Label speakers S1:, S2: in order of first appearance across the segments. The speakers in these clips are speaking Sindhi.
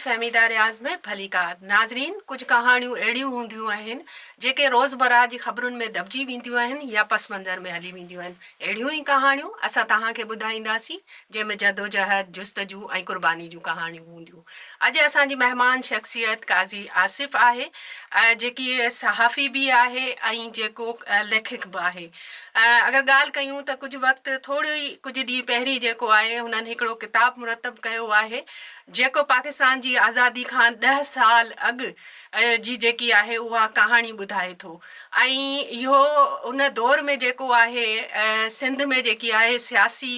S1: وٿ فهميده رياض ۾ ڀليڪار ناظرين ڪجهه ڪهاڻيون اهڙيون هونديون آهن جيڪي روزمره جي خبرن ۾ دٻجي وينديون آهن يا پس منظر ۾ هلي وينديون آهن اهڙيون ئي ڪهاڻيون اسان توهان کي ٻڌائينداسين جنهن ۾ جدوجهد جستجو ۽ قرباني جون ڪهاڻيون هونديون اڄ اسان جي مهمان شخصيت قاضي آصف آهي جيڪي صحافي به آهي ۽ جيڪو ليکڪ به آهي اگر ڳالهه ڪيون ته ڪجهه وقت ٿورو ئي ڪجهه ڏينهن پهرين جيڪو آهي هنن هڪڙو ڪتاب مرتب ڪيو آهي جيڪو پاڪستان جي آزادي کان ڏهه سال اڳ جي جيڪي آهي اها ڪهاڻي ٻڌائي ٿو ۽ اهو ان دور ۾ جيڪو آهي سنڌ ۾ جيڪي آهي سياسي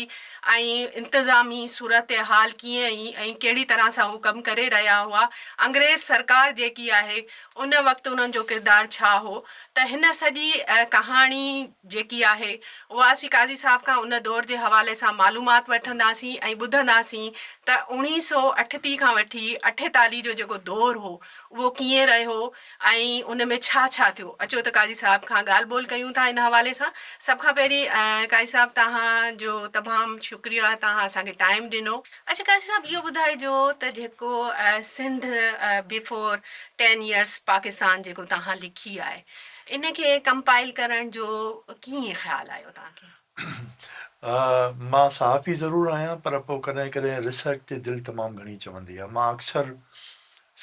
S1: ۽ انتظامي صورتحال ڪيئن هئي ۽ ڪهڙي طرح سان هو ڪم ڪري رهيا هئا انگريز سرڪار جيڪي آهي ان وقت انهن جو ڪردار ڇا هو ته هن سڄي ڪهاڻي جيڪي آهي اها اسين قاضي صاحب کان ان دور جي حوالي سان معلومات وٺنداسين ۽ ٻڌنداسين ته اوڻيهه سو اٺٽيهه کان وٺي اٺيتاليهه جو جيڪو دور هو اهو ڪيئن رهيو ۽ ان ۾ ڇا ڇا ٿيو. اچو ته قاضي صاحب کان ڳالهه ٻولهه ڪيون ٿا ان حوالي سان. سڀ کان پهرين قاضي صاحب توهان جو تمام شڪريه توهان اسان کي ٽائيم ڏنو. اڇا قاضي صاحب اهو ٻڌائجو ته جيڪو سنڌ بيفور ٽين يئرس پاڪستان جيڪو توهان لکي آهي ان کي ڪمپائل ڪرڻ جو ڪيئن خيال آيو توهان کي؟
S2: مان صحافي ضرور آهيان پر پوء ڪڏهن ڪڏهن ريسرچ تي دل تمام گهڻي چوندي آهي. مان اڪثر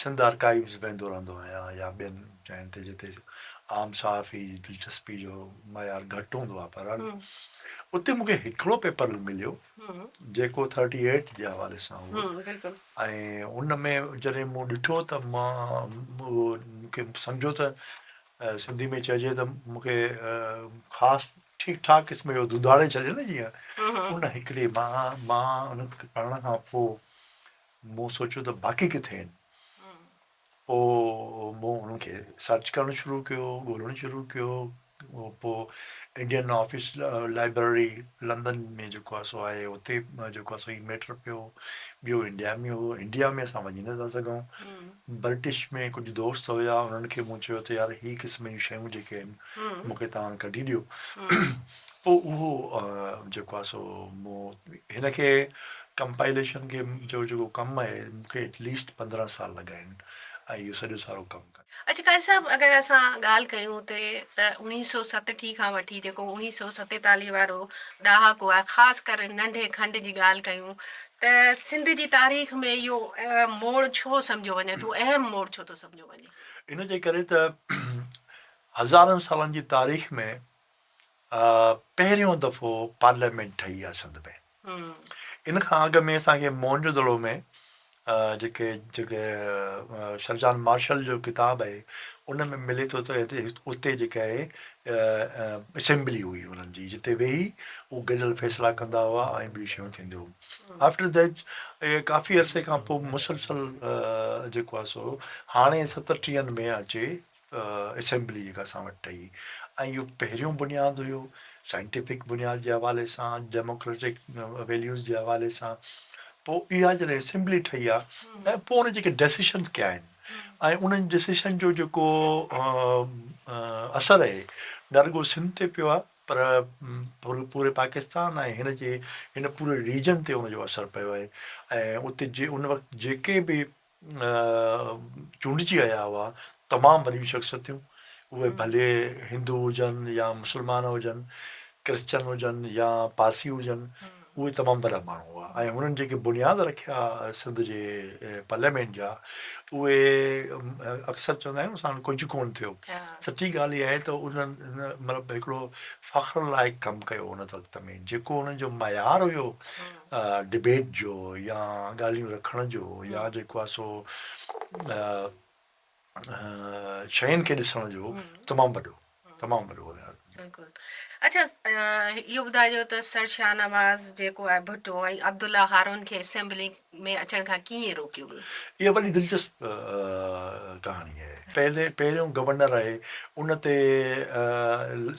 S2: سنڌ آرڪائيوز ويندو رهندو آهيان يا ٻين جاين تي جتي عام صحافي جي دلچسپي جو معيار گهٽ هوندو آهي بهرحال اتي مون کي هڪڙو پيپر مليو جيڪو ٿرٽي ايٽ جي حوالي سان هو ۽ ان ۾ جڏهن مون ڏٺو ته مان مون کي سمجهو ته سنڌي ۾ چئجي ته مون کي خاص ٺيڪ ٺاڪ قسم جو ڌونڌاڙي ڇڏيو نه جيئن ان هڪڙي مان مان ان کي پڙهڻ کان پوء مون سوچيو ته باقي ڪٿي آهن پوء مون انهن کي سرچ ڪرڻ شروع ڪيو، ڳولڻ شروع ڪيو، پوء انڊين آفيس لائبرري لندن ۾ جيڪو آهي سو آهي اتي جيڪو آهي سو هي ميٽر پيو، ٻيو انڊيا ۾ هو، انڊيا ۾ اسان وڃي نٿا سگهون، برٽش ۾ ڪجهه دوست هيا انهن کي مون چيو ته يار هي قسم جون شيون جيڪي آهن مون کي توهان ڪڍي ڏيو، پوء اهو جيڪو آهي سو مون هن کي ڪمپائليشن کي جو جيڪو ڪم آهي مون کي ايٽ ليسٽ 15 سال لڳا آهن ۽ اهو سڄو سارو ڪم ڪندي.
S1: اڇا قاضي صاحب اگر اسان ڳالهه ڪيون تي ته 1967 کان وٺي جيڪو 1947 وارو ڏهاڪو آهي خاص ڪري ننڍي کنڊ جي ڳالهه ڪيون ته سنڌ جي تاريخ ۾ اهو موڙ ڇو سمجهيو وڃي ٿو اهم موڙ ڇو ٿو سمجهيو وڃي؟
S2: ان جي ڪري ته هزارن سالن جي تاريخ ۾ پهريون دفعو پارليامينٽ ٺهي آهي سنڌ ۾. ان کان اڳ ۾ اسان کي موهن جو دڙو ۾ جيڪي جيڪي سرجان مارشل جو ڪتاب آهي ان ۾ ملي ٿو ته اتي جيڪا آهي اسيمبلي هئي انهن جي جتي ويهي هو گڏيل فيصلا ڪندا هئا ۽ ٻيون شيون ٿينديون هيون. آفٽر that ڪافي عرصي کان پوء مسلسل جيڪو آهي سو هاڻي ستٽيهن ۾ اچي اسيمبلي جيڪا اسان وٽ ٺهي ۽ اهو پهريون بنياد هيو سائنٽيفڪ بنياد جي حوالي سان ڊيموڪريٽڪ ويليوز جي حوالي سان پوء اها جڏهن اسيمبلي ٺهي آ ۽ پوء ان جيڪي ڊيسيشنز ڪيا آهن ۽ انهن ڊيسيشن جو جيڪو اثر آهي نه رڳو سنڌ تي پيو آ پر پوري پاڪستان ۽ هن جي هن پوري ريجن تي ان جو اثر پيو آهي ۽ اتي جي ان وقت جيڪي به چونڊجي آيا هئا، تمام وڏيون شخصيتون، اهي ڀلي هندو هجن يا مسلمان هجن، ڪرسچن هجن يا پارسي هجن، اهي تمام وڏا ماڻهو هئا ۽ هنن جيڪي بنياد رکيا سنڌ جي پارليامينٽ جا، اهي اڪثر چوندا آهيون اسان وٽ ڪجهه ڪونه ٿيو. سچي ڳالهه اها آهي ته انهن مطلب هڪڙو فخر لائق ڪم ڪيو ان وقت ۾، جيڪو انهن جو معيار هيو ڊبيٽ جو يا ڳالهيون رکڻ جو يا جيڪو آهي سو شين کي ڏسڻ جو تمام وڏو تمام وڏو هو.
S1: بلڪل اڇا اهو ٻڌائجو ته سر شاهنواز جيڪو آهي ڀٽو ۽ عبدالله هارون کي اسيمبلي ۾ اچڻ کان ڪيئن روڪيو ويو؟
S2: اها وڏي دلچسپ ڪهاڻي آهي. پهريون گورنر آهي ان تي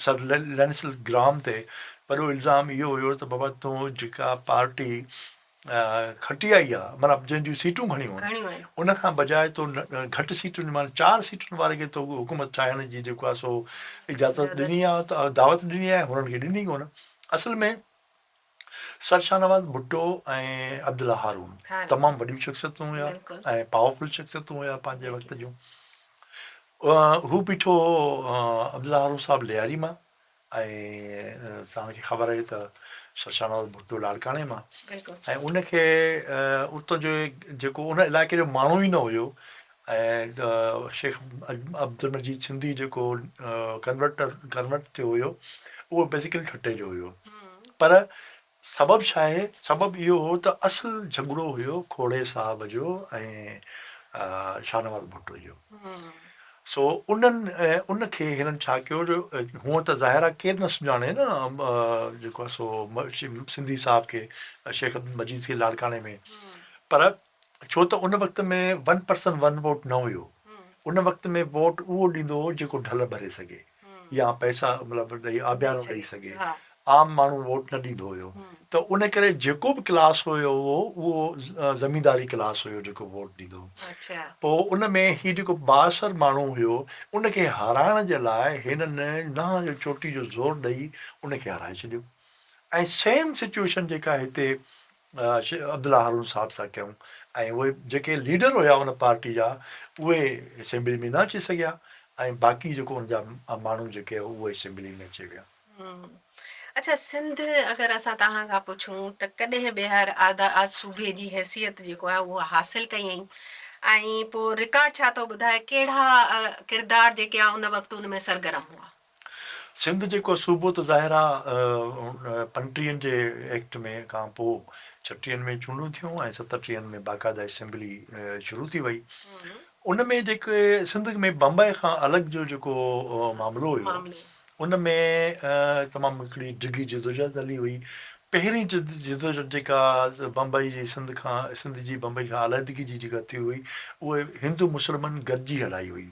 S2: سر لينسل گرام تي وڏو الزام اهو هيو ته بابا تون جيڪا پارٽي کٽي آئي آ معنيٰ جنهن جون سيٽون گهڻيون آهن ان کان بجاء تو گهٽ سيٽن معنيٰ چار سيٽن واري کي تو حڪومت ٺاهڻ جي جيڪو آ سو اجازت ڏني آ دعوت ڏني آهي هنن کي ڏني ڪونه اصل ۾ سر شاهنواز ڀٽو ۽ عبدالله هارون تمام وڏيون شخصيتون هيا ۽ پاورفل شخصيتون هيا پنهنجي وقت جون. هو بيٺو هو عبدالله هارون صاحب لياري مان ۽ توهان کي خبر آهي ته سر شاهنواز ڀٽو لاڙڪاڻي مان ۽ ان کي اتان جو جيڪو ان علائقي جو ماڻهو ئي نه هيو ۽ شيخ عبدالمجيد سنڌي جيڪو ڪنورٽر ڪنورٽ ٿيو هيو اهو بيسيڪلي ٺٽي جو هيو پر سبب ڇا آهي سبب اهو هو ته اصل جهڳڙو هيو کوڙي صاحب جو ۽ شاهنواز ڀٽو جو سو انهن ان کي هنن ڇا ڪيو جو هونء ته ظاهر آهي ڪير نه سڃاڻي نه جيڪو آهي سو سنڌي صاحب کي شيخ عبدالمجيد کي لاڙڪاڻي ۾ پر ڇو ته ان وقت ۾ ون پرسن ون ووٽ نه هيو. ان وقت ۾ ووٽ اهو ڏيندو هو جيڪو ڍل ڀري سگهي يا پئسا مطلب ڏئي آبيانو ڏئي سگهي. عام ماڻهو ووٽ نه ڏيندو هيو ته ان ڪري جيڪو به ڪلاس هيو اهو زمينداري ڪلاس هيو جيڪو ووٽ ڏيندو هو. پوء ان ۾ هي جيڪو بااثر ماڻهو هيو ان کي هارائڻ جي لاء هنن نانهن جو چوٽي جو زور ڏئي ان کي هارائي ڇڏيو ۽ سيم سچوئيشن جيڪا هتي عبدالله هارون صاحب سان ڪيائون ۽ اهي جيڪي ليڊر هيا ان پارٽي جا اهي اسيمبلي ۾ نه اچي سگهيا ۽ باقي جيڪو ان جا ماڻهو جيڪي اهي اسيمبلي ۾ اچي ويا.
S1: اڇا سنڌ اگر اسان توهان کان پڇون ته ڪڏهن ٻيهر آزاد صوبي جي حيثيت جيڪو آهي اهو حاصل ڪيائين ۽ پوء رڪارڊ ڇا ٿو ٻڌائي ڪهڙا ڪردار جيڪي آهي ان وقت ان ۾ سرگرم هئا؟
S2: سنڌ جيڪو صوبو ته ظاهر آ پنٽيهن جي ايڪٽ ۾ کان پوء ڇٽيهن ۾ چونڊون ٿيون ۽ ستٽيهن ۾ باقاعده اسيمبلي شروع ٿي وئي. ان ۾ جيڪي سنڌ ۾ بمبئي کان الڳ جو جيڪو معاملو هيو ان ۾ تمام هڪڙي ڊگهي جدوجهد هلي هئي. پهرين جدوجهد جيڪا بمبئي جي سنڌ کان سنڌ جي بمبئي کان علحدگي جي جيڪا ٿي هئي اهي هندو مسلمن گڏجي هلائي هئي.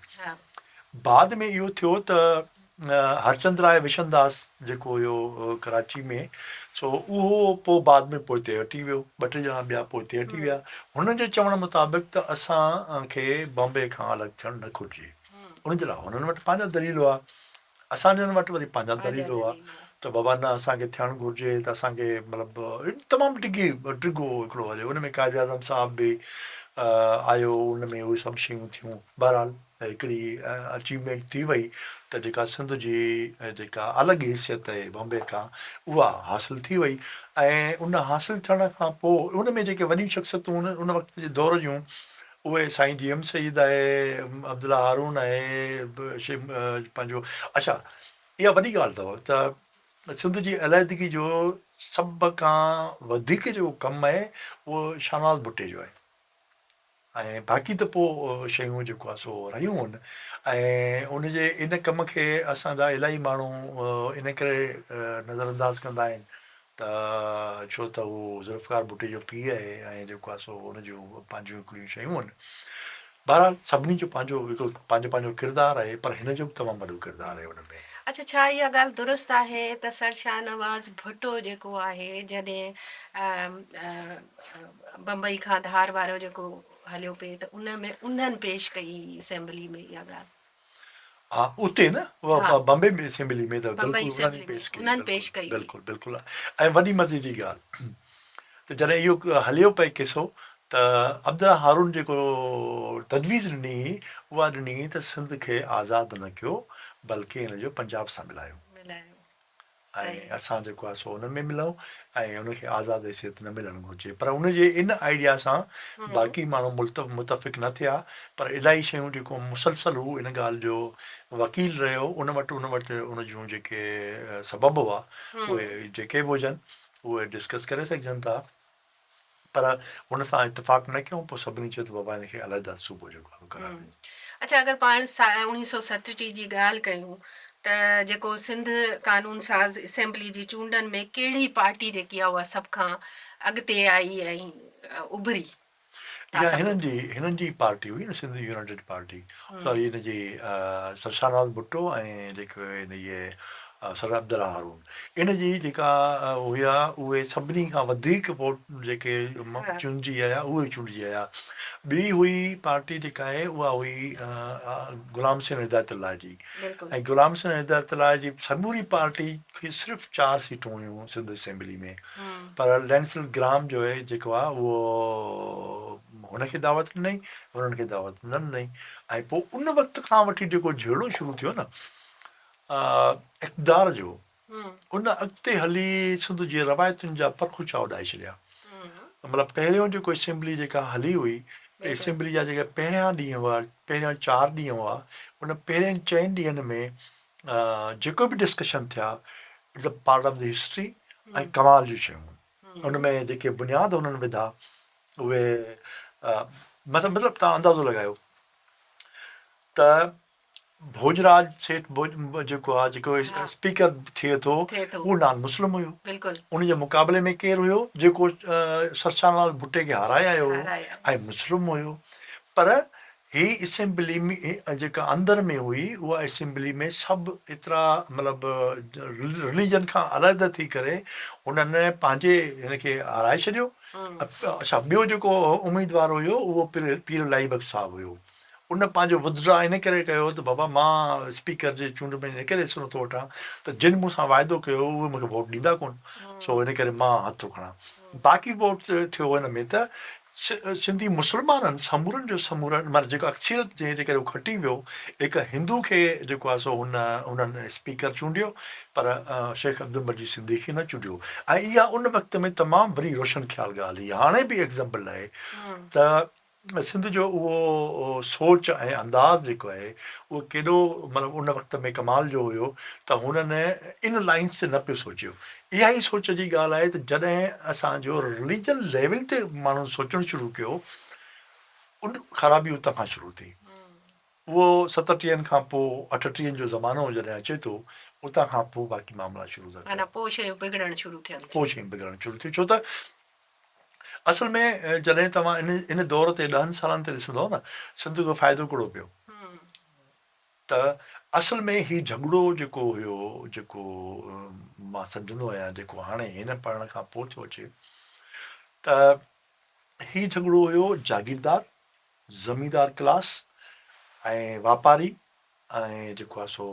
S2: بعد ۾ اهو ٿيو ته هرچند راء وشنداس جيڪو هيو ڪراچي ۾ سو اهو پوء بعد ۾ پوئتي هٽي ويو، ٻه ٽي ڄڻا ٻيا پوئتي هٽي ويا. هنن جي چوڻ مطابق ته اسان کي بامبي کان الڳ ٿيڻ نه گهرجي. ان جي لاء هنن وٽ پنهنجا دليل هئا، اسان جن وٽ وري پنهنجا دليل هئا ته بابا نه اسان کي ٿيڻ گهرجي ته اسان کي مطلب تمام ڊگهي ڊگهو هڪڙو هليو ان ۾ قائد اعظم صاحب به آيو ان ۾ اهي سڀ شيون ٿيون بهرحال هڪڙي اچيومينٽ ٿي وئي ته جيڪا سنڌ جي جيڪا الڳ حيثيت آهي بامبي کان اها حاصل ٿي وئي ۽ ان حاصل ٿيڻ کان پوء ان ۾ جيڪي وڏيون شخصيتون ان وقت جي دور جون اهي سائين جي ايم سيد آهي عبدالله هارون آهي پنهنجو اڇا اها وڏي ڳالهه اٿو ته سنڌ جي عليحدگي جو سڀ کان وڌيڪ جيڪو ڪم آهي اهو شاهنواز ڀٽي جو آهي. ۽ باقي ته پوء شيون جيڪو آهي سو رهيون هن ۽ ان جي ان ڪم کي اسان جا الاهي ماڻهو ان ڪري نظر انداز ڪندا آهن ته ڇو ته هو ذوالفقار ڀٽي جو پيء آهي ۽ جيڪو آهي سو ان جون پنهنجون هڪڙيون شيون آهن. بهرحال سڀني جو پنهنجو هڪڙو پنهنجو پنهنجو ڪردار آهي پر هن جو به تمام وڏو ڪردار آهي ان ۾.
S1: اڇا ڇا اها ڳالهه درست آهي ته سر شاهنواز ڀٽو جيڪو آهي جڏهن بمبئي کان ڌار وارو جيڪو هليو پئي ته ان ۾ انهن پيش ڪئي اسيمبلي ۾ اها ڳالهه.
S2: ها اتي نه بمبئي ۾ اسيمبلي ۾ ته بلڪل انهن ئي پيش ڪئي
S1: انهن پيش ڪئي
S2: بلڪل بلڪل ۽ وڏي مزي جي ڳالهه ته جڏهن اهو هليو پئي قصو ته عبدالله هارون جيڪو تجويز ڏني هئي اها ڏني هئي ته سنڌ کي آزاد نه ڪيو بلڪه ان جو پنجاب سان ملايو. ۽ اسان جيڪو آهي سو ان ۾ ملون ۽ ان کي آزاد حيثيت نه ملڻ گهرجي پر ان جي ان آئيڊيا سان باقي ماڻهو متفق نه ٿيا پر الاهي شيون جيڪو مسلسل هو ان ڳالهه جو وڪيل رهيو ان وٽ ان وٽ ان جون جيڪي سبب هئا اهي جيڪي به هجن اهي ڊسڪس ڪري سگهجن ٿا. پر هن سان اتفاق نه ڪيائون پوء سڀني چيو ته بابا هن کي علحده صوبو جيڪو آهي قرار ڏجي.
S1: اڇا اگر پاڻ 1937 جي ڳالهه ڪيون ته جيڪو سنڌ قانون ساز اسيمبلي جي چونڊن ۾ ڪهڙي پارٽي جيڪي آهي اها سڀ کان اڳتي آئي ۽ اڀري؟
S2: اها هنن جي هنن جي پارٽي هئي نه سنڌ يونائيٽيڊ پارٽي سوري هن جي سر شاهنواز ڀٽو ۽ جيڪو هن جي سر عبدالله هارون ان جي جيڪا هيا اهي سڀني کان وڌيڪ ووٽ جيڪي چونڊجي آيا اهي چونڊجي آيا. ٻي هئي پارٽي جيڪا آهي اها هئي غلام حسين هدايت الله جي ۽ غلام حسين هدايت الله جي سموري پارٽي کي صرف چار سيٽون هيون سنڌ اسيمبلي ۾ پر لينسل گرام جو جيڪو آهي اهو هن کي دعوت ڏنائين هنن کي دعوت نه ڏنائين ۽ پوء ان وقت کان وٺي جيڪو جهيڙو شروع ٿيو نه اقتدار جو ان اڳتي هلي سنڌ جي روايتن جا پرخوچا اڏائي ڇڏيا. مطلب پهريون جيڪو اسيمبلي جيڪا هلي هئي، اسيمبلي جا جيڪي پهريان ڏينهن هئا، پهريان چار ڏينهن هئا، ان پهرين چئن ڏينهن ۾ جيڪو به ڊسڪشن ٿيا، it's a part of the history ۽ ڪمال جون شيون هيون. ان ۾ جيڪي بنياد هنن وڌا اهي مطلب توهان اندازو لڳايو ته ڀوڄراج سيٺ ڀوڄ جيڪو آ جيڪو اسپيڪر ٿئي ٿو اهو نان مسلم هيو ان جي مقابلي ۾ ڪير هيو جيڪو سر شاهنواز ڀٽي کي هارائي آيو هو ۽ مسلم هيو پر هي اسيمبلي جيڪا اندر ۾ هئي اها اسيمبلي ۾ سڀ ايترا مطلب رليجن کان علحده ٿي ڪري هنن پنهنجي هن کي هارائي ڇڏيو اڇا ٻيو جيڪو اميدوار هيو اهو پير الاهي بخش صاحب هيو ان پنهنجو ودڊرا ان ڪري ڪيو ته بابا مان اسپيڪر جي چونڊ ۾ ان ڪري حصو نٿو وٺان ته جن مون سان واعدو ڪيو هو اهي مون کي ووٽ ڏيندا ڪونه سو ان ڪري مان هٿ ٿو کڻان. باقي ووٽ ٿيو ان ۾ ته سنڌي مسلمانن سمورن جو سمورن معنيٰ جيڪو اڪثريت جنهن جي ڪري هو کٽي ويو هڪ هندو کي جيڪو آهي سو هن انهن اسپيڪر چونڊيو پر شيخ عبدالمجيد سنڌي کي نه چونڊيو ۽ اها ان وقت ۾ تمام وڏي روشن خيال ڳالهه هئي هاڻي به ايگزامپل آهي ته سنڌ جو اهو سوچ ۽ انداز جيڪو آهي اهو ڪيڏو مطلب ان وقت ۾ ڪمال جو هيو ته هنن ان لائنز تي نه پيو سوچيو. اها ئي سوچ جي ڳالهه آهي ته جڏهن اسان جو رليجن ليول تي ماڻهن سوچڻ شروع ڪيو ان خرابي اتان کان شروع ٿي. اهو ستٽيهن کان پوء اٺٽيهن جو زمانو جڏهن اچي ٿو اتان کان پوء باقي معاملا شروع ٿا ٿين.
S1: معنيٰ پوء شيون بگڙڻ شروع ٿين ٿيون.
S2: پوء شيون بگڙڻ شروع ٿيون ڇو ته اصل ۾ جڏهن توهان ان ان دور تي ڏهن سالن تي ڏسندؤ نه سنڌ کي فائدو ڪهڙو پيو ته اصل ۾ هي جهڳڙو جيڪو هيو جيڪو مان سمجهندو آهيان جيڪو هاڻي هن پڙهڻ کان پوء ٿيو اچي ته هي جهڳڙو هيو جاگيردار زميندار ڪلاس ۽ واپاري ۽ جيڪو آهي سو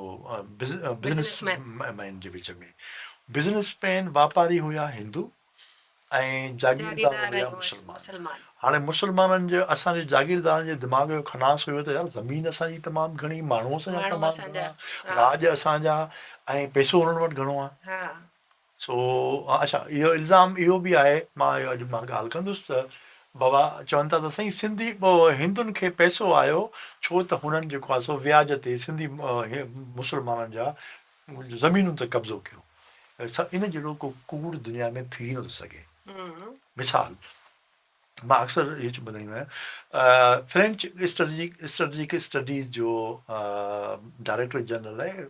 S2: بزنس مين جي وچ ۾ بزنس مين واپاري هيا هندو ۽ جاگيردار هيا مسلمان. هاڻي مسلمانن جو اسان جي جاگيردارن جي دماغ جو خناس هيو ته يار زمين اسان جي تمام گهڻي، ماڻهو اسان جا تمام گهڻا، راڄ اسان جا ۽ پئسو هنن وٽ گهڻو آهي. سو اڇا اهو الزام اهو به آهي مان اهو اڄ مان ڳالهه ڪندس ته بابا چون ٿا ته سائين سنڌي هندن کي پئسو آيو ڇو ته هنن جيڪو آهي سو وياج تي سنڌي مسلمانن جا زمينن تي قبضو ڪيو. ان جهڙو ڪو ڪوڙ دنيا ۾ ٿي ئي نٿو سگهي. مثال مان اڪثر اهو ٻڌائيندو آهيان فرينچ اسٽريٽجڪ اسٽڊيز جو ڊائريڪٽر جنرل آهي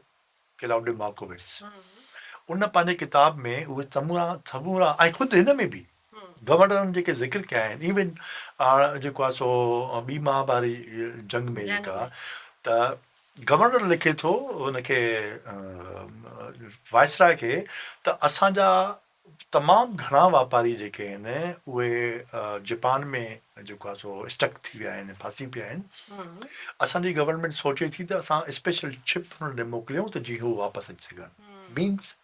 S2: ڪلاوڊ مارڪووٽز ان پنهنجي ڪتاب ۾ اهي سمورا سمورا ۽ خود هن ۾ به گورنرن جيڪي ذڪر ڪيا آهن ايون جيڪو آهي سو ٻي مهاڀاري جنگ ۾ جيڪا ته گورنر لکي ٿو ان کي وائسراء کي ته اسان جا تمام گهڻا واپاري جيڪي آهن اهي جپان ۾ جيڪو آهي سو اسٽڪ ٿي ويا آهن ڦاسي پيا آهن اسان جي گورنمينٽ سوچي ٿي ته اسان اسپيشل شپ انهن ڏي موڪليون ته جيئن هو واپس اچي سگهن مينس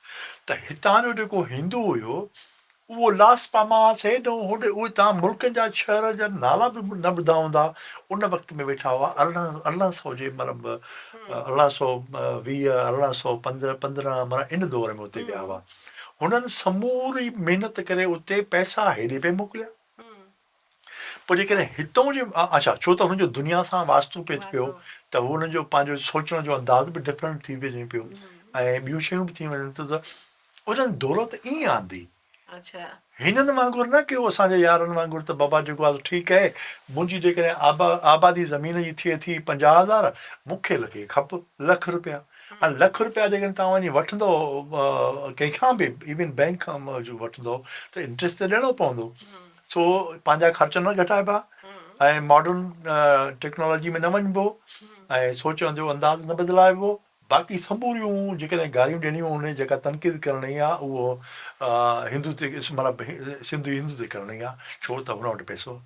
S2: ته هتان جو جيڪو هندو هيو اهو لاس پاماس هيڏو هوڏي اهي توهان ملڪن جا شهر جا نالا به نه ٻڌا هوندا ان وقت ۾ ويٺا هئا 1800 جي مطلب 1820 1815 15 معنيٰ ان دور ۾ اتي ويا هئا هنن سموري محنت ڪري اتي پئسا هيڏي پئي موڪليا پوء جيڪڏهن هتئون جي اڇا ڇو ته هنن جو دنيا سان واسطو پئي پيو ته هنن جو پنهنجو سوچڻ جو انداز به ڊفرنٽ ٿي وڃي پيو ۽ ٻيون شيون به ٿي وڃن ٿيون ته انهن دولت ائين آندي. هنن وانگر نه ڪيو اسان جي يارن وانگر ته بابا جيڪو آهي سو ٺيڪ آهي منهنجي جيڪڏهن آبادي زمين جي ٿئي ٿي 50 هزار مون کي لکي کپ لک رپيا هاڻي لک رپيا جيڪڏهن توهان وڃي وٺندو ڪنهن کان به ايون بئنڪ کان وٺندو ته انٽريسٽ ته ڏيڻو پوندو سو پنهنجا خرچ نه گهٽائبا ۽ ماڊرن ٽيڪنالاجي ۾ نه وڃبو ۽ سوچڻ جو انداز نه بدلائبو. باقي سموريون جيڪڏهن گاريون ڏيڻيون آهن جيڪا تنقيد ڪرڻي آ اهو هندو تي معنيٰ سنڌي هندو تي ڪرڻي آ ڇو ته هن وٽ پئسو.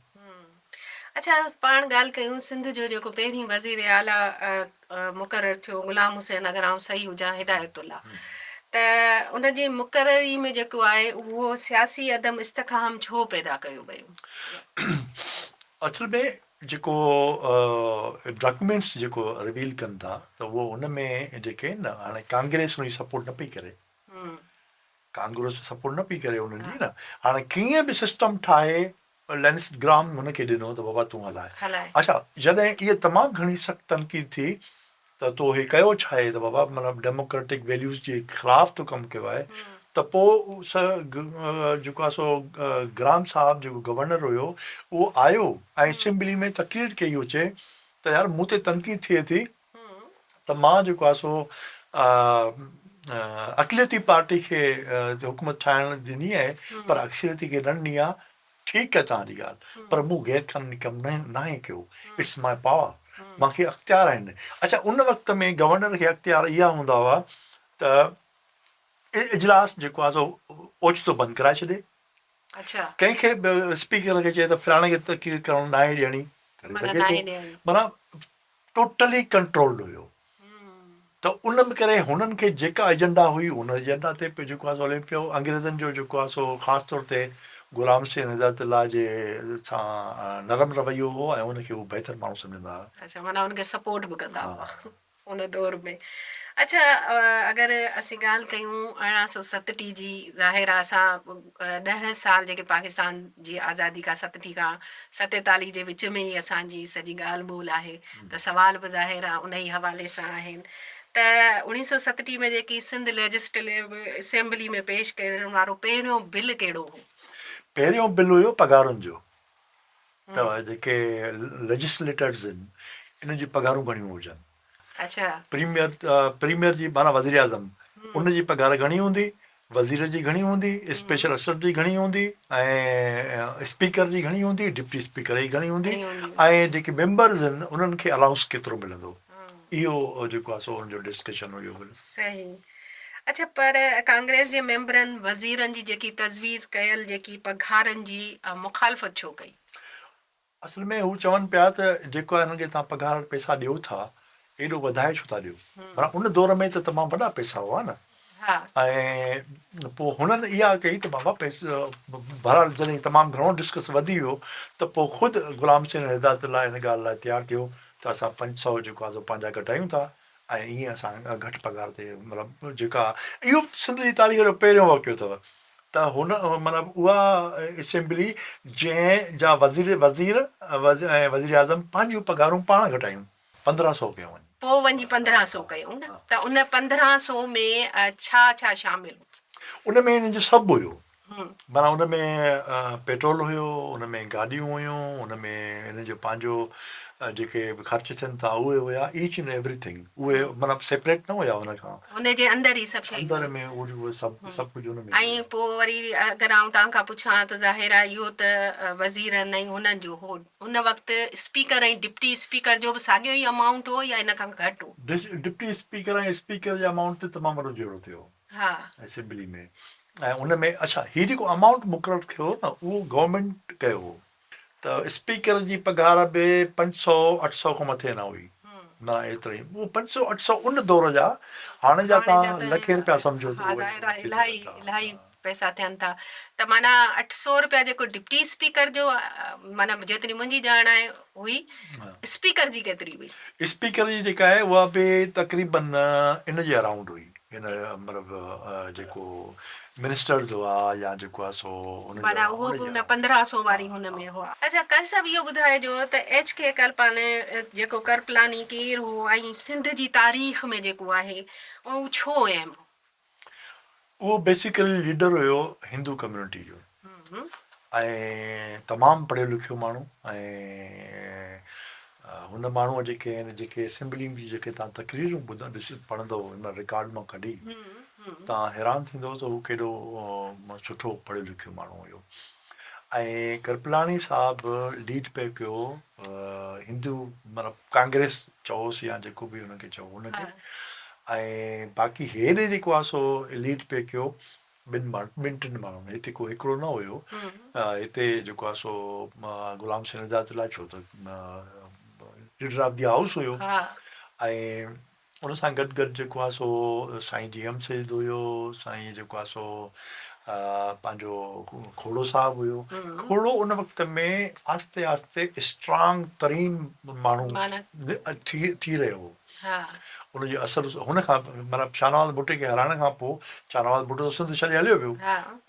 S1: اڇا پاڻ ڳالهه ڪيون سنڌ جو جيڪو پهرين وزير اعليٰ مقرر ٿيو غلام حسين اگر آئون صحيح هجان هدايت الله ته ان جي مقرري ۾ جيڪو آهي اهو سياسي عدم استحڪام ڇو پيدا ڪيو ويو؟
S2: اصل ۾ جيڪو ڊاڪيومينٽس جيڪو ريويل ڪن ٿا ته اهو ان ۾ جيڪي آهن نه هاڻي ڪانگريس ان جي سپورٽ نه پئي ڪري ڪانگريس سپورٽ نه پئي ڪري انهن جي نه هاڻي ڪيئن به سسٽم ٺاهي لينس گرام هن کي ڏنو ته بابا تون هلاء. اڇا جڏهن اها تمام گهڻي سخت تنقيد ٿي ته تو هي ڪيو ڇا آهي ته بابا مطلب ڊيموڪريٽڪ ويليوز جي خلاف تو ڪم ڪيو آهي ته پوء جيڪو آهي سو گرام صاحب جيڪو گورنر هيو اهو آيو ۽ اسيمبلي ۾ تقرير ڪئي اهو چئي ته يار مون تي تنقيد ٿئي ٿي ته مان جيڪو آهي سو اقليتي پارٽي کي حڪومت ٺاهڻ ڏني آهي پر اڪثريتي کي نه ڏني آهي ٺيڪ آهي توهان جي ڳالهه پر مون غير قانوني ڪم ناهي ڪيو it's my power مان کي اختيار آهن اڇا ان وقت ۾ گورنر کي اختيار اها هوندا هئا ته اجلاس جيڪو آهي سو اوچتو بند ڪرائي ڇڏي ڪنهن کي به اسپيڪر کي چئي ته فلاڻي کي تقرير ڪرڻ ناهي ڏيڻي ڪري سگهي ٿو معنيٰ ٽوٽلي ڪنٽرولڊ هيو ته ان ڪري هنن کي جيڪا ايجنڊا هئي ان ايجنڊا تي پيو جيڪو آهي سو هلي پيو انگريزن جو جيڪو آهي سو خاص طور تي غلام حسين هدايت الله جي سان نرم رويو هو ۽ ان کي هو بهتر ماڻهو سمجهندا هئا.
S1: اڇا معنيٰ ان کي سپورٽ به ڪندا هئا. ان دور ۾ اڇا اگر اسين ڳالهه ڪيون 1867 جي ظاهر آ اسان 10 سال جيڪي پاڪستان جي آزادي کان 67 کان 47 جي وچ ۾ ئي اسان جي سڄي ڳالهه ٻولهه آهي ته سوال به ظاهر آ انهي حوالي سان آهن ته 1967 ۾ جيڪي سنڌ ليجسٽليو اسيمبلي ۾ پيش ڪرڻ وارو پهريون بل ڪهڙو هو؟
S2: پهريون بل هيو پگهارن جو ته جيڪي ليجسليٽرز آهن انهن جون پگهارون گهڻيون هجن. پريميئر پريميئر جي معنيٰ وزيراعظم ان جي پگهار گهڻي هوندي، وزير جي گهڻي هوندي، اسپيشل اسسٽنٽ جي گهڻي هوندي ۽ اسپيڪر جي گهڻي هوندي، ڊپٽي اسپيڪر جي گهڻي هوندي ۽ جيڪي ميمبرز آهن انهن کي الائونس ڪيترو ملندو اهو جيڪو آهي سو ان جو ڊسڪشن هيو.
S1: صحيح اڇا پر ڪانگريس جي ميمبرن وزيرن جي جيڪي تجويز ڪيل جيڪي پگهارن جي مخالفت ڇو ڪئي؟
S2: اصل ۾ هو چون پيا ته جيڪو هنن کي توهان پگهار پئسا ڏيو ٿا ايڏو وڌائي ڇو ٿا ڏيو معنيٰ ان دور ۾ ته تمام وڏا پئسا هئا نه ۽ پوء هنن اها ڪئي ته بابا پئسا بهرحال جڏهن تمام گهڻو ڊسڪس وڌي ويو ته پوء خود غلام حسين هدايت الله ان ڳالهه لاء تيار ٿيو ته اسان 500 جيڪو آهي سو پنهنجا گهٽايون ٿا ۽ ائين اسان گهٽ پگهار تي مطلب جيڪا اهو سنڌ جي تاريخ جو پهريون واقعو اٿو ته هن مطلب اها اسيمبلي جنهن جا وزير وزير ۽ وزير اعظم پنهنجون پگهارون پاڻ گهٽايون 1500 ڪيون وڃي.
S1: پوء وڃي 1500 ڪيون نه ته ان 1500 ۾ ڇا ڇا شامل هو؟
S2: ان ۾ انهن جو سڀ هيو معنيٰ ان ۾ پيٽرول هيو، ان ۾ گاڏيون هيون، ان ۾ هنن جو پنهنجو جيڪي به خرچ ٿين ٿا اهي هيا، ايچ اينڊ ايوري ٿنگ اهي معنيٰ سيپريٽ نه هيا ان کان.
S1: ان جي اندر ئي سڀ شيون
S2: اندر ۾ اهي سڀ سڀ ڪجهه ان ۾
S1: ۽ هيو. پوء وري اگر آئون توهان کان پڇان ته ظاهر آهي اهو ته وزيرن ۽ هنن جو هو، ان وقت اسپيڪر ۽ ڊپٽي اسپيڪر جو به ساڳيو ئي امائونٽ هو يا ان کان گهٽ هو؟
S2: ڊپٽي اسپيڪر ۽ اسپيڪر جي امائونٽ تي تمام وڏو جهيڙو ٿيو. اسيمبلي ۾ ۽ ان ۾ اڇا هي جيڪو امائونٽ مقرر ٿيو نه اهو گورنمينٽ ڪيو هو ته اسپيڪر جي پگهار به 500 800 کان مٿي نه هئي نه ايتري اهو 500 800 ان دور جا هاڻي جا تان لکين رپيا سمجهو ته
S1: اهي الاهي الاهي پئسا ٿين ٿا ته معنيٰ 800 رپيا جيڪو ڊپٽي اسپيڪر جو معنيٰ جيتري منهنجي ڄاڻ آهي هئي اسپيڪر جي ڪيتري هئي؟
S2: اسپيڪر جي جيڪا آهي اها به تقريبن ان جي اراونڊ هئي ان مطلب جيڪو منسٽرز هئا يا جيڪو آهي سو
S1: انهن جا معنيٰ اهو به ان 1500 واري هن ۾ هئا. اڇا قاضي صاحب اهو ٻڌائجو ته ايڇ ڪي ڪرپالي جيڪو ڪرپلاني ڪير هو ۽ سنڌ جي تاريخ ۾ جيڪو آهي اهو ڇو اهم هو؟
S2: اهو بيسيڪلي ليڊر هيو هندو ڪميونٽي جو ۽ تمام پڙهيو لکيو ماڻهو ۽ هن ماڻهوء جيڪي آهن جيڪي اسيمبلي جي جيڪي تان تقريرون ٻڌ ڏس پڙهندو هن رڪارڊ مان ڪڍي تان حيران ٿيندو ته هو ڪيڏو سٺو پڙهيو لکيو ماڻهو هيو ۽ ڪرپلاڻي صاحب ليڊ پئي ڪيو هندو مطلب ڪانگريس چئوس يا جيڪو به هن کي چئو هن کي. ۽ باقي هيڏي جيڪو آهي سو ليڊ پئي ڪيو ٻن ماڻهن ٻن ٽن ماڻهن هتي ڪو هڪڙو نه هيو هتي جيڪو آهي سو غلام حسين هدايت الله ڇو ته ليڊر آف the house هيو ۽ ان سان گڏ گڏ جيڪو آهي سو سائين جي ايم سيد هيو سائين جيڪو آهي سو پنهنجو کوڙو صاحب هيو کوڙو ان وقت ۾ آهستي آهستي اسٽرانگ ترين ماڻهو ٿي ٿي رهيو هو ان جو اثر هن کان معنيٰ شاهنواز ڀٽي کي هارائڻ کان پوء شاهنواز ڀٽو ته سنڌ ڇڏي هليو ويو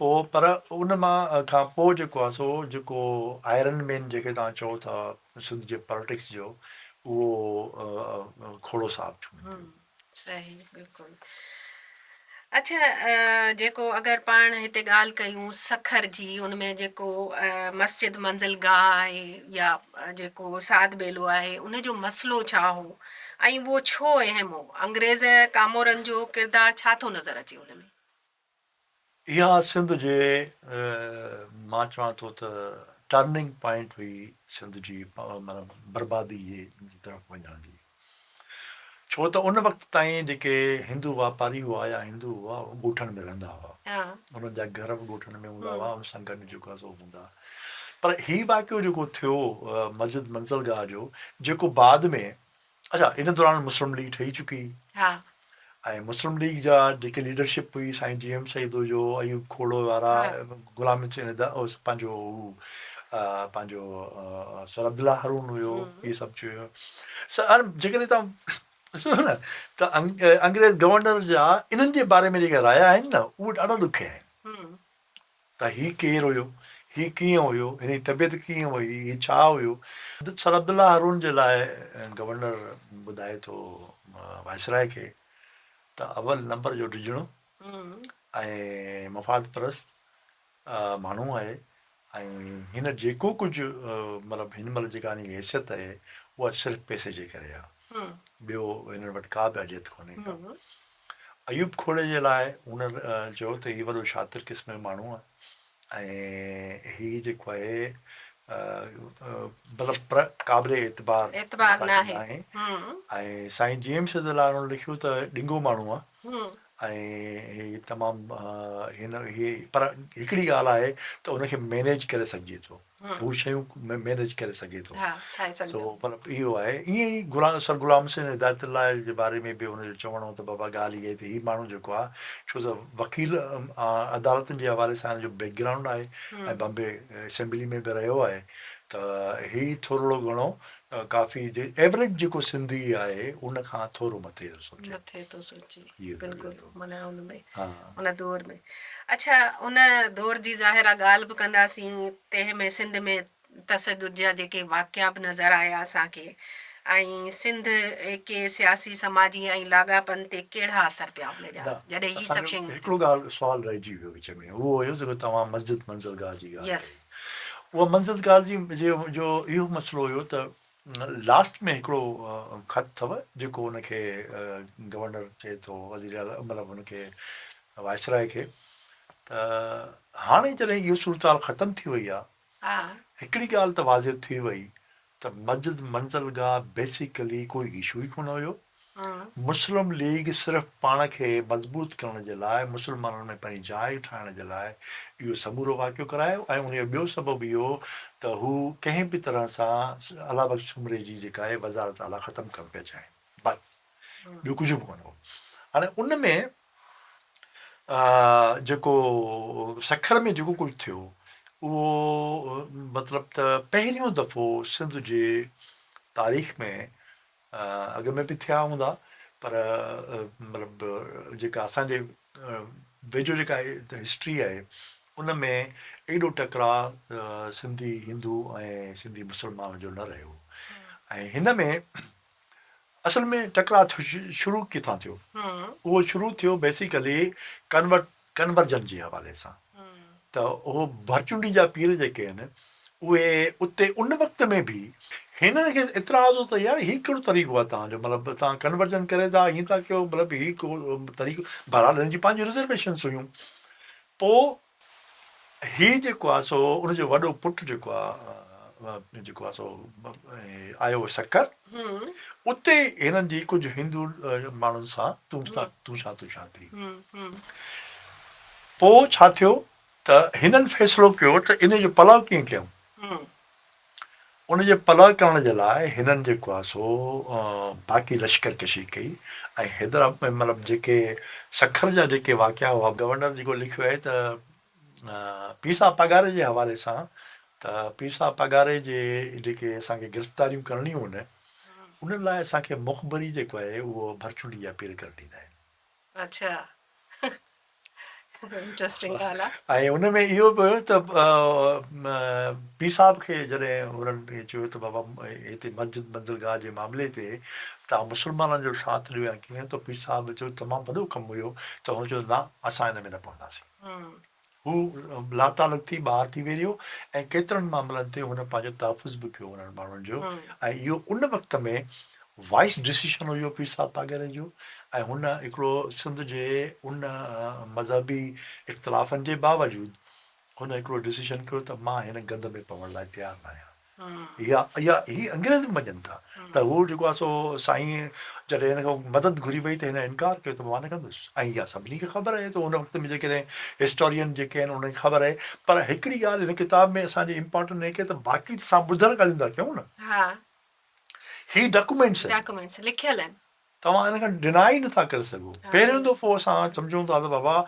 S2: پوء پر ان مان کان پوء جيڪو آهي سو جيڪو آئرن مين جنهن کي توهان چئو ٿا سنڌ جي پاليٽڪس جو اهو کوڙو صاحب ٿيو.
S1: صحيح بلڪل اڇا جيڪو اگر پاڻ هتي ڳالهه ڪيون سکر جي ان ۾ جيڪو مسجد منزل گاهه آهي يا جيڪو سعد ٻيلو آهي ان جو مسئلو ڇا هو ۽ اهو ڇو اهم هو انگريز ڪامورن جو ڪردار ڇا ٿو نظر اچي ان ۾؟
S2: اها سنڌ جي مان چوان ٿو ته ٽرننگ پوائنٽ هئي سنڌ جي معنيٰ بربادي جي طرف وڃڻ جي ڇو ته ان وقت تائين جيڪي هندو واپاري هئا يا هندو هئا اهي ڳوٺن ۾ رهندا هئا انهن جا گهر به ڳوٺن ۾ هوندا هئا ان سان گڏ جيڪو آهي سو هوندا پر هي واقعو جيڪو ٿيو مسجد منزل گاهه جو جيڪو بعد ۾ اڇا ان دوران مسلم ليگ ٺهي چڪي
S1: ها.
S2: ۽ مسلم ليگ جا جيڪي ليڊرشپ هئي سائين جي ايم سيد هيو ايوب کوڙو وارا غلام حسين پنهنجو هو پنهنجو سر عبدالله هارون هيو اهي سڀ چيو سر جيڪڏهن توهان ڏسو نه ته انگريز گورنر جا انهن جي باري ۾ جيڪي رايا آهن نه اهي ڏاڍا ڏکيا آهن ته هي ڪير هيو؟ هي ڪيئن هيو؟ هن جي طبيعت ڪيئن هئي؟ هي ڇا هيو؟ سر عبدالله هارون جي لاء گورنر ٻڌائي ٿو وائسراء کي ته اول نمبر جو ڊڄڻو ۽ مفاد پرست ماڻهو آهي ۽ هن جيڪو ڪجهه مطلب هن مهل جيڪا هن جي حيثيت آهي اها صرف پئسي جي ڪري آهي ٻيو هنن وٽ ڪا به اهليت ڪونهي ڪا. ايوب کوڙي جي لاء هن چيو ته هي وڏو شاطر قسم جو ماڻهو آهي ۽ هي جيڪو آهي مطلب پر قابل اعتبار ناهي ۽ سائين جي ايم سيد لاء هن لکيو ته ڏنگو ماڻهو آهي ۽ هي تمام هن هي پر هڪڙي ڳالهه آهي ته ان کي مينيج ڪري سگهجي ٿو. هو شيون مينيج ڪري سگهي ٿو. سو مطلب اهو آهي. ائين ئي غلام سر غلام حسين هدايت الله جي باري ۾ به هن جو چوڻ هو ته بابا ڳالهه اها آهي ته هي ماڻهو جيڪو آهي ڇو ته وڪيل عدالتن جي حوالي سان هن جو بيڪ گرائونڊ آهي ۽ بمبي اسيمبلي ۾ به رهيو آهي ته هي ٿورڙو گهڻو ڪافي ايوريج جيڪو سنڌي آهي ان کان ٿورو مٿي ٿو سوچي.
S1: مٿي ٿو سوچي بلڪل معنيٰ ان ۾ ان دور ۾ اڇا ان دور جي ظاهر آ ڳالهه به ڪنداسين تنهن ۾ سنڌ ۾ تشدد جا جيڪي واقعا به نظر آيا اسان کي ۽ سنڌ ڪي سياسي سماجي ۽ لاڳاپن تي ڪهڙا اثر پيا ان جا
S2: نه
S1: جڏهن هي
S2: اسان
S1: سڀ
S2: جو
S1: شيون
S2: هڪڙو ڳالهه سوال رهجي ويو وچ ۾ اهو هيو جيڪو توهان مسجد منزل گاهه جي ڳالهه
S1: يس.
S2: ڪئي اها منزل گاهه جي جو اهو مسئلو هيو ته لاسٽ ۾ هڪڙو خط اٿو جيڪو ان کي گورنر چئي ٿو وزير اعليٰ مطلب ان کي وائسراء کي ته هاڻي جڏهن اهو صورتحال ختم ٿي وئي آهي هڪڙي ڳالهه ته واضح ٿي وئي ته مسجد منزل گاهه بيسيڪلي ڪوئي اشو ئي ڪونه هيو مسلم ليگ صرف پاڻ کي مضبوط ڪرڻ جي لاء مسلمانن ۾ پنهنجي جاء ٺاهڻ جي لاء اهو سمورو واقعو ڪرايو ۽ ان جو ٻيو سبب اهو ته هو ڪنهن به طرح سان الله بخش سومري جي جيڪا آهي وزارت اعليٰ ختم ڪرڻ پيا چاهين بس ٻيو ڪجهه به ڪونه هو هاڻي ان ۾ جيڪو سکر ۾ جيڪو ڪجهه ٿيو اهو مطلب ته پهريون دفعو سنڌ جي تاريخ ۾ اڳ ۾ به ٿيا هوندا پر مطلب جيڪا اسان جي ويجهو جيڪا هسٽري آهي ان ۾ ايڏو ٽڪراء سنڌي هندو ۽ سنڌي مسلمان جو نه رهيو ۽ هن ۾ اصل ۾ ٽڪراء شروع ڪٿان ٿيو اهو شروع ٿيو بيسيڪلي ڪنورٽ ڪنورجن جي حوالي سان ته اهو ڀرچونڊي جا پير جيڪي آهن اهي اتي ان وقت ۾ به هنن کي اعتراض هو ته يار هي ڪهڙو طريقو آهي توهان جو مطلب توهان ڪنورجن ڪري ٿا ائين ٿا ڪيو مطلب هي ڪو طريقو بهرحال هنن جي پنهنجون رزرويشنس هيون پوء هي جيڪو آهي سو ان جو وڏو پٽ جيڪو آهي. جيڪو آهي سو آيو هو سکر اتي هنن جي ڪجهه هندو ماڻهن سان تون تون شان تون شان ٿي. پوء ڇا ٿيو ته هنن فيصلو ڪيو ته انهي جو پلاء ڪيئن ڪيون؟ ان جي پلاء ڪرڻ جي لاء هنن جيڪو آهي سو باقي لشڪر ڪشي ڪئي ۽ حيدرآباد مطلب جيڪي سکر جا جيڪي واقعا هئا گورنر جيڪو لکيو آهي ته پير صاحب پاڳاري جي حوالي سان ته پير صاحب پاڳاري جي جيڪي اسان کي گرفتاريون ڪرڻيون هن انهن لاء اسان کي مخبري جيڪو آهي اهو ڀرچونڊي جا پير ڪري ڏيندا آهن.
S1: اڇا انٽرسٽنگ ڳالهه
S2: آ. ۽ ان ۾ اهو به هيو ته پير صاحب کي جڏهن هنن چيو ته بابا هتي مسجد منزل گاهه جي معاملي تي توهان مسلمانن جو ساٿ ڏيو يا ڪيئن ته پير صاحب جو تمام وڏو ڪم هيو ته هن چيو نه اسان ان ۾ نه پونداسين. هو لاتعلق ٿي ٻاهر ٿي ويهي رهيو ۽ ڪيترن معاملن تي هن پنهنجو تحفظ به ڪيو انهن ماڻهن جو ۽ اهو ان وقت ۾ وائس ڊسيشن هيو پير صاحب پاڳاري جو ۽ هن هڪڙو سنڌ جي ان مذهبي اختلافن جي باوجود هن هڪڙو ڊسيشن ڪيو ته مان هن گند ۾ پوڻ لاء تيار ناهيان. اها اها هي انگريز به مڃن ٿا ته هو جيڪو آهي سو سائين جڏهن هن کان مدد گهري وئي ته هن انڪار ڪيو ته مان نه ڪندس ۽ اها سڀني کي خبر آهي ته ان وقت ۾ جيڪڏهن هسٽورين جيڪي آهن انهن کي خبر آهي پر هڪڙي ڳالهه هن ڪتاب ۾ اسان جي امپارٽنٽ هي ته باقي اسان ٻڌل ڳالهيون ٿا ڪيون نه هي ڊاڪومينٽس آهن
S1: ڊاڪومينٽس لکيل آهن.
S2: توهان ان کان ڊناء ئي نٿا ڪري سگهو. پهريون دفعو اسان سمجهون ٿا ته بابا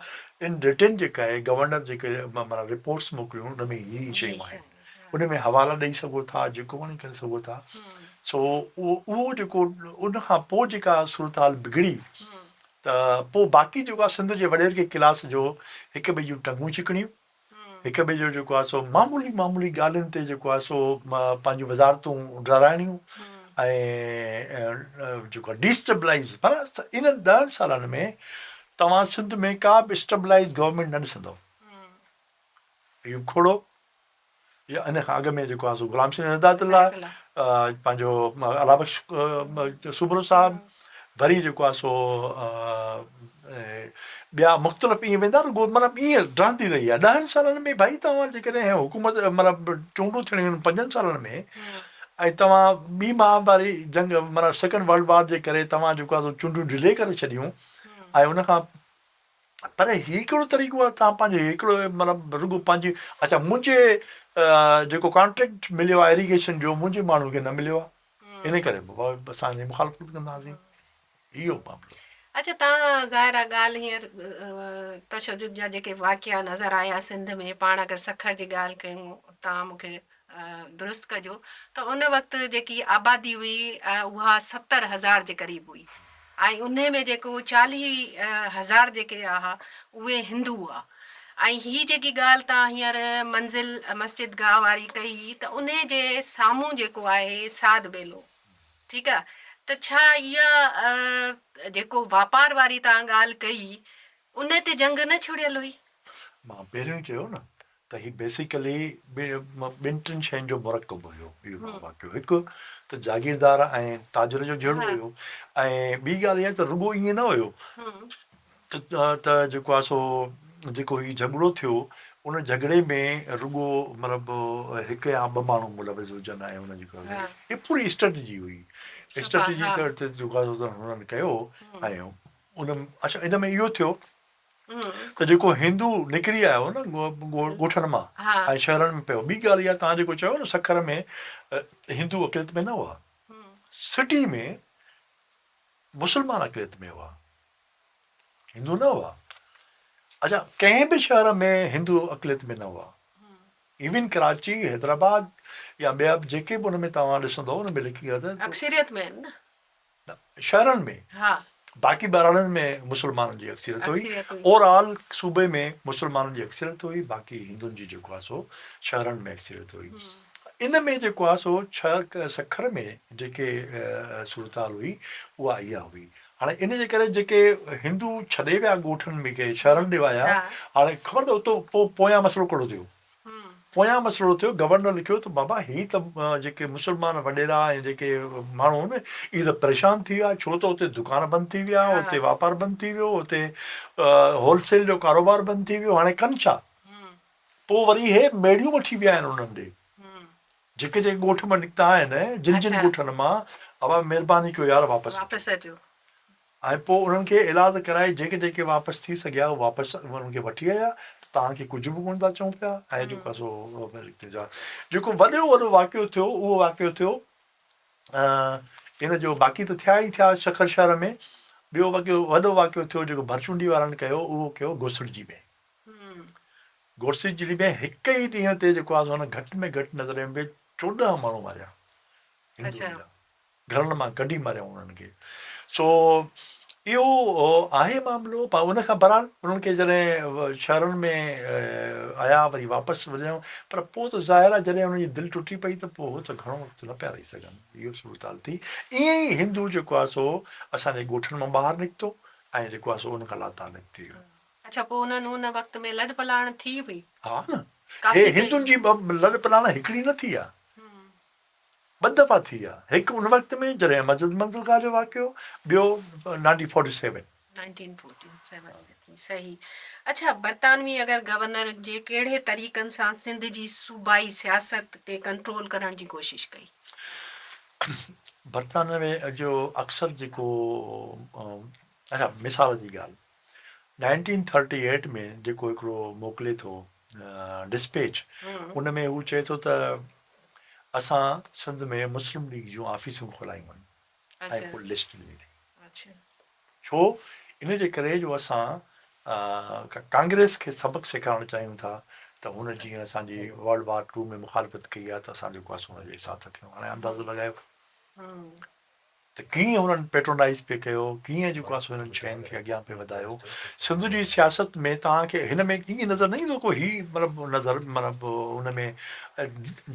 S2: ان رٽن جيڪا آهي گورنر جيڪي معنيٰ رپورٽس موڪليون ان ۾ هي هي شيون آهن ان ۾ حوالا ڏئي سگهو ٿا جيڪو وڻي ڪري سگهو ٿا سو اهو جيڪو ان کان پوء جيڪا صورتحال بگڙي ته پوء باقي جيڪو آهي سنڌ جي وڏيرڪي ڪلاس جو هڪ ٻئي جون ٽنگون ڇڪڻيون هڪ ٻئي جو جيڪو آهي سو معمولي معمولي ڳالهين تي جيڪو آهي سو پنهنجون وزارتون ڊهرائڻيون ۽ جيڪو آهي ڊي اسٽيبلائيز معنيٰ انهن ڏهن سالن ۾ توهان سنڌ ۾ ڪا به اسٽيبلائيز گورنمينٽ نه ڏسندؤ. ايوب کوڙو يا ان کان اڳ ۾ جيڪو آهي سو غلام حسين هدايت الله پنهنجو الله بخش سومرو صاحب وري جيڪو آهي سو ٻيا مختلف ائين ويندا رڳو مطلب ائين رهندي رهي آهي ڏهن سالن ۾ ڀائي توهان جيڪڏهن حڪومت مطلب چونڊون ٿيڻيون آهن پنجن سالن ۾ ۽ توهان ٻي مهاڀاري جنگ مطلب سيڪنڊ ورلڊ وار جي ڪري توهان جيڪو آهي سو چونڊون ڊلي ڪري ڇڏيون ۽ ان کان پر هي ڪهڙو طريقو آهي توهان پنهنجو هڪڙو مطلب رڳو پنهنجي اڇا منهنجي جيڪو ڪانٽريڪٽ مليو آهي اريگيشن جو منهنجي ماڻهو کي نه مليو آهي ان ڪري بابا اسان جي مخالفت ڪنداسين اهو معاملو.
S1: اڇا توهان ظاهر آهي ڳالهه هينئر تشدد جا جيڪي واقعا نظر آيا سنڌ ۾ پاڻ اگر سکر جي ڳالهه ڪيون توهان مون کي درست ڪجو ته ان وقت جيڪي آبادي هئي اها 70,000 جي قريب هئي ۽ انهي ۾ جيڪو 40,000 جيڪي آها اهي هندو هئا ۽ هي جيڪي ڳالهه توهان هينئر منزل مسجد گاهه واري ڪئي ته انهي جي سامهون جيڪو آهي سعد ٻيلو ٺيڪ آ ته ڇا اها جيڪو واپار واري توهان ڳالهه ڪئي انهي تي جنگ نه ڇڙيل هئي؟
S2: مان پهريون ئي چيو نه ته هي بيسيڪلي ٻن ٽن شين جو مرڪب هيو اهو واقعو هڪ ته جاگيردار ۽ تاجر جو جهيڙو هيو ۽ ٻي ڳالهه اها ته رڳو ائين نه هيو ته جيڪو آهي سو جيڪو هي جهڳڙو ٿيو ان جهڳڙي ۾ رڳو مطلب هڪ يا ٻه ماڻهو ملوث هجن ۽ ان جي هي پوري اسٽريٽجي هئي اسٽريٽجي ته جيڪو آهي سو هنن ڪيو ۽ ان اڇا ان ۾ اهو ٿيو ته جيڪو هندو نڪري آيو نه ڳوٺن مان ۽ شهرن ۾ پيو. ٻي ڳالهه اها توهان جيڪو چيو نه سکر ۾ هندو اقليت ۾ نه هئا. سٽي ۾ مسلمان اقليت ۾ هئا. هندو نه هئا. اڇا ڪنهن به شهر ۾ هندو اقليت ۾ نه هئا. ايون ڪراچي، حيدرآباد يا ٻيا جيڪي به ان ۾ توهان ڏسندو ان ۾ لکي آهي ته
S1: اڪثريت ۾ آهن نه.
S2: شهرن ۾ باقي ٻهراڙين ۾ مسلمانن جي اڪثريت هئي. اوور آل صوبي ۾ مسلمانن جي اڪثريت هئي باقي هندن جي جيڪو آهي سو شهرن ۾ اڪثريت هئي. ان ۾ جيڪو آهي سو سکر ۾ جيڪي صورتحال هئي اها اها هئي. هاڻي ان جي ڪري جيڪي هندو ڇڏي ويا ڳوٺن ۾ ڪي شهرن ڏي آيا هاڻي خبر اٿو اتو پوء پويان مسئلو ڪهڙو ٿيو؟ پويان مسئلو ٿيو، گورنر لکيو ته بابا هي ته جيڪي مسلمان وڏيرا ۽ جيڪي ماڻهو آهن اهي ته پريشان ٿي ويا ڇو ته اتي دڪان بند ٿي ويا، اتي واپار بند ٿي ويو، اتي هول سيل جو ڪاروبار بند ٿي ويو، هاڻي ڪن ڇا؟ پوء وري هي ميڙيون وٺي ويا آهن انهن ڏي. جيڪي جيڪي ڳوٺ مان نڪتا آهن، جن جن ڳوٺن مان، ابا مهرباني ڪيو يار واپس اچو.
S1: واپس اچو.
S2: ۽ پوء انهن کي ايلاز ڪرائي جيڪي جيڪي واپس ٿي سگهيا اهي واپس انهن کي وٺي آيا ته توهان کي ڪجهه به ڪونه ٿا چئون پيا ۽ جيڪو آهي سو جيڪو وڏو وڏو واقعو ٿيو اهو واقعو ٿيو ان جو باقي ته ٿيا ئي ٿيا سکر شهر ۾ ٻيو واقعو وڏو واقعو ٿيو جيڪو ڀرچونڊي وارن ڪيو اهو ڪيو گوسڙجي ۾ گوسڙجي ۾ هڪ ئي ڏينهن تي جيڪو آهي سو هن گهٽ ۾ گهٽ نظر ۾ 14 ماڻهو ماريا هندن جا گهرن مان ڪڍي ماريائون انهن کي. سو اهو آهي معاملو پر ان کان بهرحال انهن کي جڏهن شهرن ۾ آيا وري واپس وڃڻو پر پوء ته ظاهر آهي جڏهن انهن جي دل ٽٽي پئي ته پوء هو ته گهڻو وقت نه پيا رهي سگهن اهو صورتحال ٿي ائين ئي هندو جيڪو آهي سو اسان جي ڳوٺن مان ٻاهر نڪتو ۽ جيڪو آهي سو ان کان لاتعلق ٿي ويو.
S1: اڇا پوء انهن ان وقت ۾ لڏپلاڻ ٿي هئي؟
S2: ها نه هي هندن جي لڏپلاڻ هڪڙي نه ٿي آهي. ٻه دفعا ٿي آ، هڪ ان وقت ۾ جڏهن مسجد منزلگاهه جو واقعو، ٻيو نائنٽين فورٽي سيون.
S1: 1947 ۾ ٿي صحيح. اڇا برطانوي اگر گورنر جي ڪهڙي طريقن سان سنڌ جي صوبائي سياست تي ڪنٽرول ڪرڻ جي ڪوشش ڪئي؟
S2: برطانوي جو اڪثر جيڪو اڇا مثال جي ڳالهه نائنٽين ٿرٽي ايٽ ۾ جيڪو هڪڙو موڪلي ٿو ڊسپيچ ان ۾ هو چئي ٿو ته اسان سنڌ ۾ مسلم ليگ جون آفيسون کولايون آهن ۽ پوء لسٽ ڏني اٿئي. ڇو؟ ان جي ڪري جو اسان ڪانگريس کي سبق سيکارڻ چاهيون ٿا ته هن جيئن اسان جي ورلڊ وار ٽو ۾ مخالفت ڪئي آهي ته اسان جيڪو آهي سو ان جي ساٿ ڪيون. هاڻي اندازو لڳايو. ته ڪيئن هنن پيٽرونائيز پئي ڪيو، ڪيئن جيڪو آهي سو هنن شين کي اڳيان پئي وڌايو. سنڌ جي سياست ۾ توهان کي هن ۾ ائين نظر نه ايندو ڪو هي مطلب نظر مطلب ان ۾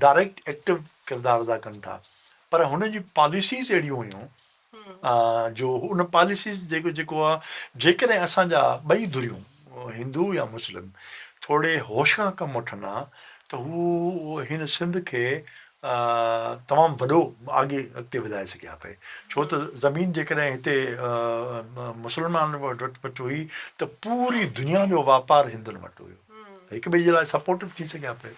S2: ڊائريڪٽ ايڪٽو ڪردار ادا ڪن ٿا پر هنن جون پاليسيز اهڙيون هيون جو ان پاليسيز جيڪو جيڪو آهي جيڪڏهن اسان جا ٻئي ڌريون هندو يا مسلم ٿوري هوش کان ڪم وٺن ها ته هو هن سنڌ کي تمام وڏو آڳي اڳتي وڌائي سگهيا پئي ڇو ته زمين جيڪڏهن هتي مسلمانن وٽ هئي ته پوري دنيا جو واپار هندن وٽ هيو هڪ ٻئي جي لاء سپورٽو ٿي سگهيا پئي.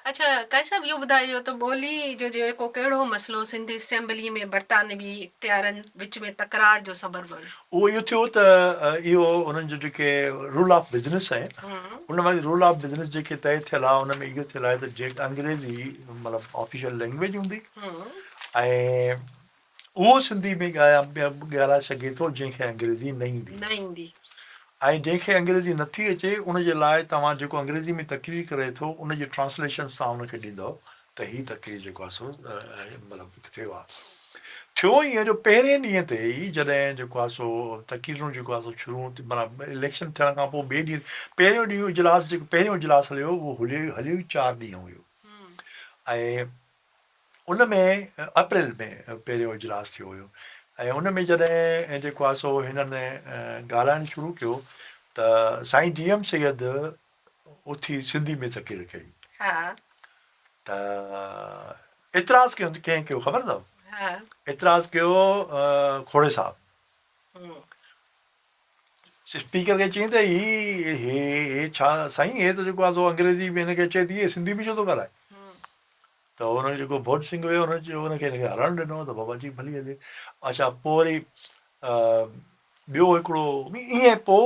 S1: اڇا قائد صاحب اهو ٻڌائجو ته ٻولي جو جيڪو ڪهڙو مسئلو سنڌ اسيمبلي ۾ برطانوي اختيارن وچ ۾ تڪرار جو سبب بڻيو؟
S2: اهو اهو ٿيو ته اهو انهن جو جيڪي رول آف بزنس آهن ان ۾ رول آف بزنس جيڪي طئي ٿيل آهي ان ۾ اهو ٿيل آهي ته جي انگريزي مطلب آفيشل لينگويج هوندي ۽ اهو سنڌي ۾ ڳالهائي سگهي ٿو جنهن کي انگريزي نه ايندي
S1: نه ايندي.
S2: ۽ جنهن کي انگريزي نٿي اچي ان جي لاء توهان جيڪو انگريزي ۾ تقرير ڪري ٿو ان جي ٽرانسليشنس توهان ان کي ڏيندؤ ته هي تقرير جيڪو آهي سو مطلب ٿيو آهي. ٿيو ائين جو پهرين ڏينهن تي ئي جڏهن جيڪو آهي سو تقريرون جيڪو آهي سو شروع معنيٰ اليڪشن ٿيڻ کان پوء ٻئي ڏينهن پهريون ڏينهن اجلاس جيڪو پهريون اجلاس هليو اهو هليو هليو ئي چار ڏينهن هيو ۽ ان ۾ اپريل ۾ پهريون اجلاس ٿيو هيو ۽ ان ۾ جڏهن جيڪو آهي سو هنن ڳالهائڻ شروع ڪيو ته سائين جي ايم سيد اٿي سنڌي ۾ تقرير ڪئي.
S1: ها.
S2: ته اعتراض ڪيو ڪنهن ڪيو خبر اٿو؟
S1: ها.
S2: اعتراض ڪيو کوڙي صاحب. اسپيڪر کي چيائين ته هي هي هي ڇا سائين هي ته جيڪو آهي سو انگريزي ۾ هن کي اچي ٿي هي سنڌي ۾ ڇو ٿو ڳالهائي؟ ته هن جيڪو ڀوڄ سنگهه هيو هن چيو هن کي هن کي هلڻ ڏنو ته بابا جي ڀلي هلي. اڇا پوء وري ٻيو هڪڙو ائين پوء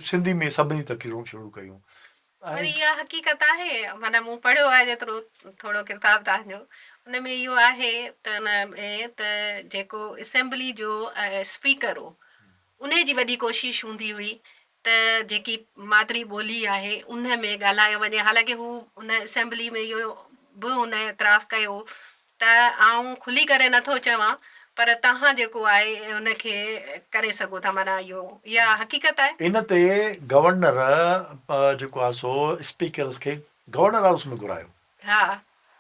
S2: سنڌي ۾ سڀني تقريرون شروع ڪيون.
S1: پر اها حقيقت آهي معنيٰ مون پڙهيو آهي جيترو ٿورو ڪتاب توهان جو ان ۾ اهو آهي ته ان ۾ ته جيڪو اسيمبلي جو اسپيڪر هو انهي جي وڏي ڪوشش هوندي هئي ته جيڪي مادري ٻولي آهي ان ۾ ڳالهايو وڃي حالانڪه هو ان اسيمبلي ۾ اهو به هن اعتراف ڪيو ته آئون کلي ڪري نٿو چوان پر توهان جيڪو آهي ان کي ڪري سگهو ٿا معنيٰ اهو اها حقيقت آهي.
S2: ان تي گورنر جيڪو آهي سو اسپيڪر کي گورنر هائوس ۾ گهرايو.
S1: ها.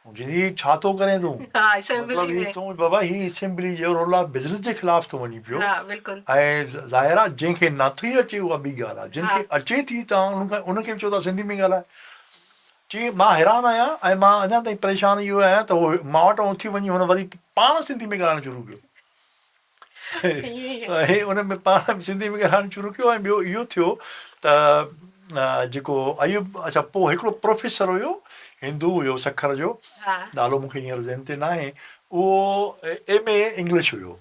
S2: جي هي ڇا ٿو ڪرين تون؟
S1: ها اسيمبلي
S2: مطلب هي
S1: ۾.
S2: تون بابا هي اسيمبلي جو رول آف بزنس جي خلاف ٿو وڃين پيو
S1: ها بلڪل.
S2: ۽ ظاهر آهي جنهن کي نه ٿي اچي اها ٻي ڳالهه آهي جن
S1: ها.
S2: کي اچي ٿي توهان انهن کان ان کي به چئو ٿا سنڌي ۾ ڳالهاء. چي مان حيران آهيان ۽ مان اڃا تائين پريشان اهو آهيان ته هو مان وٽان اٿي وڃي هن وري پاڻ سنڌي ۾ ڳالهائڻ شروع ڪيو. ۽ ان ۾ پاڻ به سنڌي ۾ ڳالهائڻ شروع ڪيو ۽ ٻيو اهو ٿيو ته جيڪو ايوب اڇا پوء هڪڙو پروفيسر هيو هندو هيو سکر جو، نالو مون کي هينئر ذهن تي ناهي، اهو ايم اي انگلش هيو.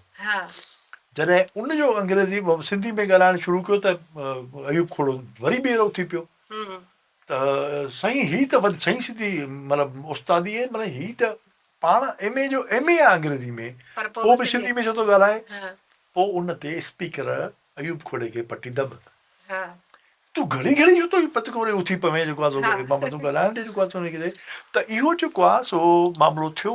S2: جڏهن ان جو انگريزي سنڌي ۾ ڳالهائڻ شروع ڪيو ته ايوب کوڙو وري ٻيهر اٿي پيو ته سائين هي ته سائين سنڌي مطلب استادي آهي مطلب هي ته پاڻ ايم اي جو ايم اي آهي انگريزي ۾ پوء به سنڌي ۾ ڇو ٿو ڳالهائي؟ پوء ان تي اسپيڪر ايوب کوڙي کي پٽي دٻ. تون گهڙي گهڙي ڇو ٿو پتڪو وري اٿي پوين جيڪو آ سو مان تون ڳالهائڻ ڏي جيڪو آ سو هن کي ته اهو جيڪو آ سو معاملو ٿيو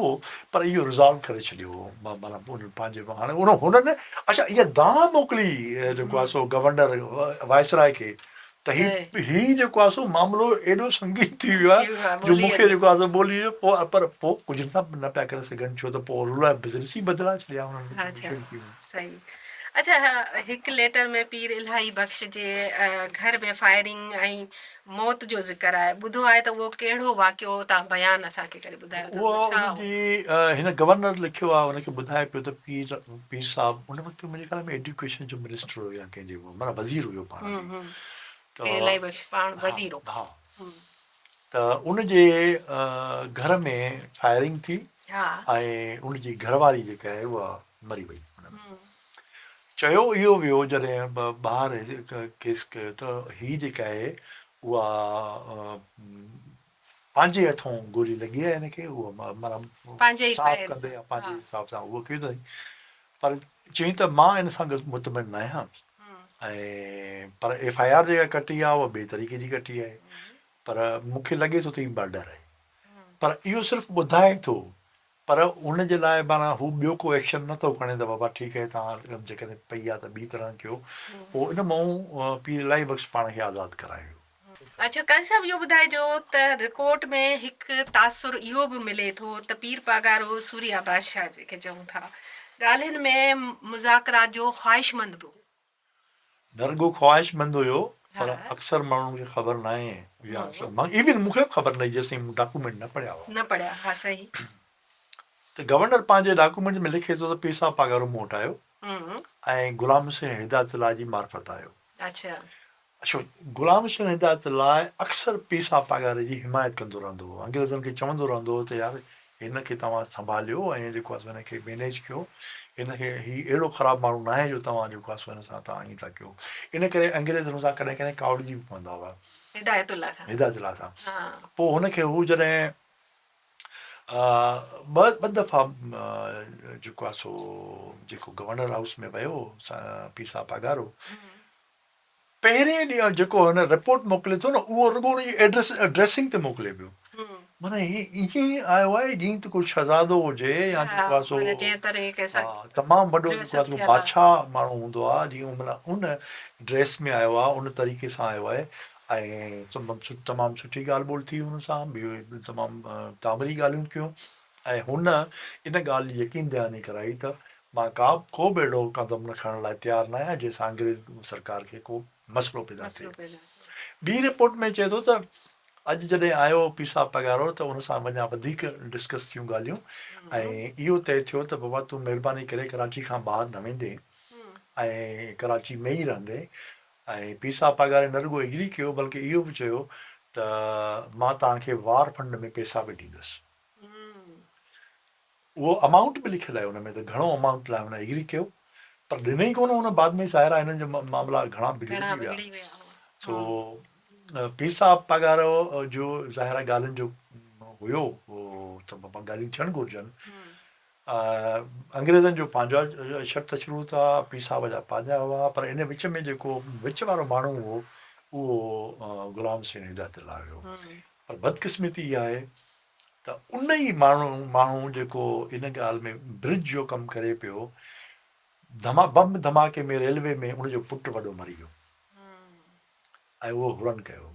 S2: پر اهو ريزالو ڪري ڇڏيو هو معنيٰ انهن پنهنجي هاڻي ان هنن اڇا اها دانهن موڪلي جيڪو آ سو گورنر وائسراء کي ته هي هي جيڪو آ سو معاملو ايڏو سنگين ٿي ويو آ جو مون کي جيڪو آ سو ٻولي جو پوء پر پوء ڪجهه نٿا نه پيا ڪري سگهن ڇو ته پوء رول آف بزنس ئي بدلائي ڇڏيا هنن.
S1: صحيح اڇا هڪ ليٽر ۾ پير الاهي بخش جي گهر ۾ فائرنگ ۽ موت جو ذڪر آهي ٻڌو آهي ته اهو ڪهڙو واقعو هو تان بيان اسان کي ڪري ٻڌايو ته
S2: اهو
S1: ڇا
S2: ان
S1: هو.
S2: جي هن گورنر لکيو آهي ان کي ٻڌائي پيو ته پير پير صاحب ان وقت منهنجي خيال ۾ ايڊيوڪيشن جو منسٽر هيو يا ڪنهن جي معنيٰ وزير هيو پاڻ به ته
S1: پير الاهي بخش پاڻ وزير هو.
S2: ها ته ان جي گهر ۾ فائرنگ ٿي ۽ ان جي گهر واري جيڪا آهي اها مري وئي ان ۾. چيو اهو ويو جڏهن ٻاهر ڪيس ڪيو ته هي جيڪا آهي اها پنهنجي هٿون گولي لڳي آهي هن کي اهو معنيٰ صاف ڪندي يا پنهنجي حساب سان اهو ڪيو اٿائين پر چيائين ته مان ان سان مطمئن نه آهيان ۽ پر ايف I R جيڪا ڪٽي آهي اها ٻئي طريقي جي ڪٽي آهي پر مون کي لڳي ٿو ته هي مرڊر آهي پر اهو صرف ٻڌائي ٿو پر ان جي لاء معنيٰ هو ٻيو ڪو ايڪشن نه ٿو کڻي ته بابا ٺيڪ آهي توهان جيڪڏهن پئي آهي ته ٻي طرح ڪيو پوء ان مئون پير الاهي بخش پاڻ کي آزاد ڪرايو.
S1: اڇا قاضي صاحب اهو ٻڌائجو ته رپورٽ ۾ هڪ تاثر اهو به ملي ٿو ته پير پاڳارو سوريا بادشاهه جنهن کي چئون ٿا ڳالهين ۾ مذاڪرات جو خواهشمند به هو.
S2: نه رڳو خواهشمند هيو پر اڪثر ماڻهن کي خبر ناهي يا ايون مون کي به خبر نه هئي جيستائين مون ڊاڪومينٽ نه پڙهيا هئا.
S1: نه پڙهيا ها صحيح.
S2: ته گورنر پنهنجي ڊاڪومينٽ ۾ لکي ٿو ته پير صاحب پاڳارو مون وٽ آيو ۽ غلام حسين هدايت الله جي معرفت آيو.
S1: اڇا.
S2: ڇو غلام حسين هدايت الله اڪثر پير صاحب پاڳاري جي حمايت ڪندو رهندو هو. انگريزن کي چوندو رهندو هو ته يار هن کي توهان سنڀاليو ۽ جيڪو آهي سو هن کي مينيج ڪيو. هن کي هي اهڙو خراب ماڻهو ناهي جو توهان جيڪو آهي سو هن سان توهان ائين ٿا ڪيو. ان ڪري انگريز هن سان ڪڏهن ڪڏهن ڪاوڙجي به پوندا هئا.
S1: هدايت الله کان.
S2: هدايت الله سان. پوء هن کي هو جڏهن ٻه دفعا جيڪو آهي سو جيڪو گورنر هائوس ۾ ويو پير صاحب پاڳارو پهرين ڏينهن جيڪو هن رپورٽ موڪلي ٿو نه اهو رڳو ان جي ايڊريس ڊريسنگ تي موڪلي پيو معنيٰ هي ائين آيو آهي جيئن ته ڪو شهزادو هجي يا جيڪو آهي سو تمام وڏو جيڪو آهي سو بادشاهه ماڻهو هوندو آهي جيئن معنيٰ ان ڊريس ۾ آيو آهي ان طريقي سان آيو آهي ۽ تمام سٺي ڳالهه ٻولهه ٿي هن سان ٻيو تمام تعميري ڳالهيون ڪيون ۽ هن ان ڳالهه جي يقين دهاني ڪرائي ته مان ڪا ڪو به اهڙو قدم نه کڻڻ لاء تيار نه آهيان جنهن سان انگريز سرڪار کي ڪو مسئلو پيدا ٿئي. ٻي رپورٽ ۾ چئي ٿو ته اڄ جڏهن آيو پير صاحب پاڳارو ته ان سان اڃا وڌيڪ ڊسڪس ٿيون ڳالهيون ۽ اهو طئي ٿيو ته بابا تون مهرباني ڪري ڪراچي کان ٻاهر نه ويندين ۽ ڪراچي ۾ ئي رهندين ۽ پير صاحب پاڳاري نه رڳو ايگري ڪيو بلڪه اهو به چيو ته مان توهان کي وار فنڊ ۾ پئسا به ڏيندس. اهو امائونٽ به لکيل آهي ان ۾ ته گهڻو امائونٽ لاء هن ايگري ڪيو پر ڏني ئي ڪونه هن بعد ۾ ظاهر آهي هنن جا معاملا گهڻا بگڙجي ويا سو پير صاحب پاڳارو جو ظاهر آهي ڳالهين جو هيو ته بابا ڳالهيون ٿيڻ گهرجن انگريزن جو پنهنجا شرط شروط هئا پير صاحب جا پنهنجا هئا پر ان وچ ۾ جيڪو وچ وارو ماڻهو هو اهو غلام حسين هدايت الله هيو پر بدقسمتي اها آهي ته ان ئي ماڻهو ماڻهو جيڪو ان ڳالهه ۾ برج جو ڪم ڪري پيو، ڌما بم ڌماڪي ۾ ريلوي ۾ ان جو پٽ وڏو مري ويو ۽ اهو حرن ڪيو.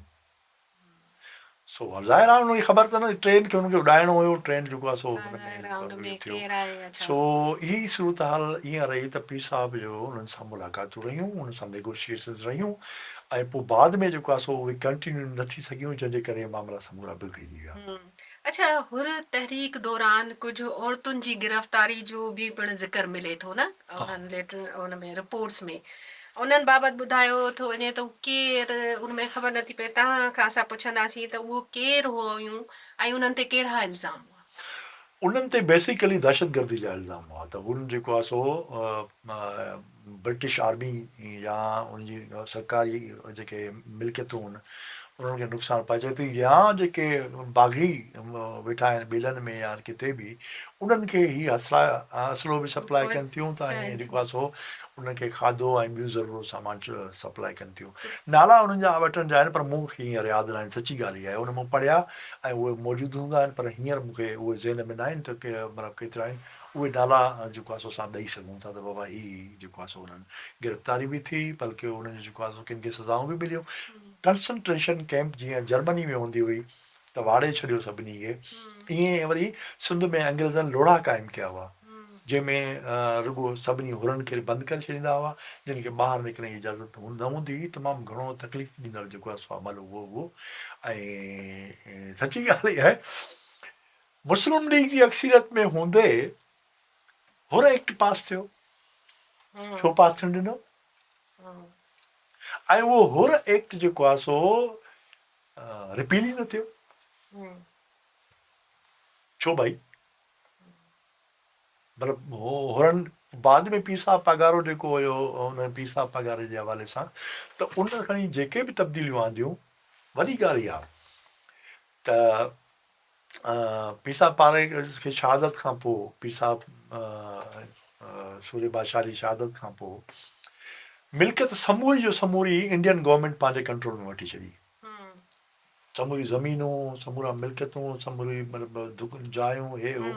S2: سو ظاهر آهي ان کي خبر ته نه ٽرين کي ان کي اڏائڻو هيو ٽرين جيڪو آهي سو ان ۾ ٿيو. سو هي صورتحال ائين رهي ته پير صاحب جو انهن سان ملاقاتون رهيون انهن سان نيگوشيئيشنز رهيون ۽ پوء بعد ۾ جيڪو آهي سو اهي ڪنٽينيو نه ٿي سگهيون جنهن جي ڪري معاملا سمورا بگڙجي ويا.
S1: اڇا حر تحريڪ دوران ڪجهه عورتن جي گرفتاري جو به پڻ ذڪر ملي ٿو نه انهن ليٽر ان ۾ رپورٽس ۾ انهن بابت ٻڌايو ٿو وڃي ته هو ڪير ان ۾ خبر نٿي پئي توهان کان اسان پڇنداسين ته اهو ڪير هيون ۽ انهن تي ڪهڙا الزام هئا؟
S2: انهن تي بيسيڪلي دهشتگردي جا الزام هئا ته هن جيڪو آهي سو برٽش آرمي يا ان جي سرڪاري جيڪي ملڪيتون هن انهن کي نقصان پهچائي ٿي يا جيڪي باغي ويٺا آهن ٻيلن ۾ يا ڪٿي به انهن کي هي اسلحو به سپلاء ڪن ٿيون ته ۽ جيڪو آهي سو انهن کي کاڌو ۽ ٻيون ضروري سامان سپلاء ڪن ٿيون. نالا انهن جا وٽن جا آهن پر مون کي هينئر ياد ناهن سچي ڳالهه اها آهي ان مون پڙهيا ۽ اهي موجود هوندا آهن پر هينئر مون کي اهي ذهن ۾ ناهن ته مطلب ڪيترا آهن اهي نالا جيڪو آهي سو اسان ڏئي سگهون ٿا ته بابا هي جيڪو آهي سو انهن گرفتاري به ٿي بلڪه انهن جو جيڪو آهي سو ڪن کي سزائون به مليون. ڪنسنٽريشن ڪئمپ جيئن جرمني ۾ هوندي هئي ته واڙي ڇڏيو سڀني کي. ائين ئي وري سنڌ ۾ انگريزن لوڙها قائم ڪيا هئا، جنهن ۾ رڳو سڀني حرن کي بند ڪري ڇڏيندا هئا، جن کي ٻاهر نڪرڻ جي اجازت نه هوندي هئي. تمام گهڻو تڪليف ڏيندڙ جيڪو آهي سو عمل اهو هو ۽ سچي ڳالهه اها آهي مسلم ليگ جي اڪثريت ۾ هوندي حر ايڪٽ پاس ٿيو. ڇو پاس ٿيڻ ڏنو؟ ۽ اهو حر ايڪٽ جيڪو آهي سو رپيل ئي نه ٿيو. ڇو ڀائي؟ مطلب حرن بعد ۾ پير صاحب پاڳارو جيڪو هيو ان پير صاحب پاڳاري جي حوالي سان ته ان کڻي جيڪي به تبديليون آنديون وڏي ڳالهه اها ته پير صاحب پاري کي شهادت کان پوء پير صاحب سورهيه بادشاهه جي شهادت کان پوء ملڪيت سموري جو سموري انڊين گورنمينٽ پنهنجي ڪنٽرول ۾ وٺي ڇڏي. سموري زمينون، سمورا ملڪيتون، سموري مطلب جايون هي هو.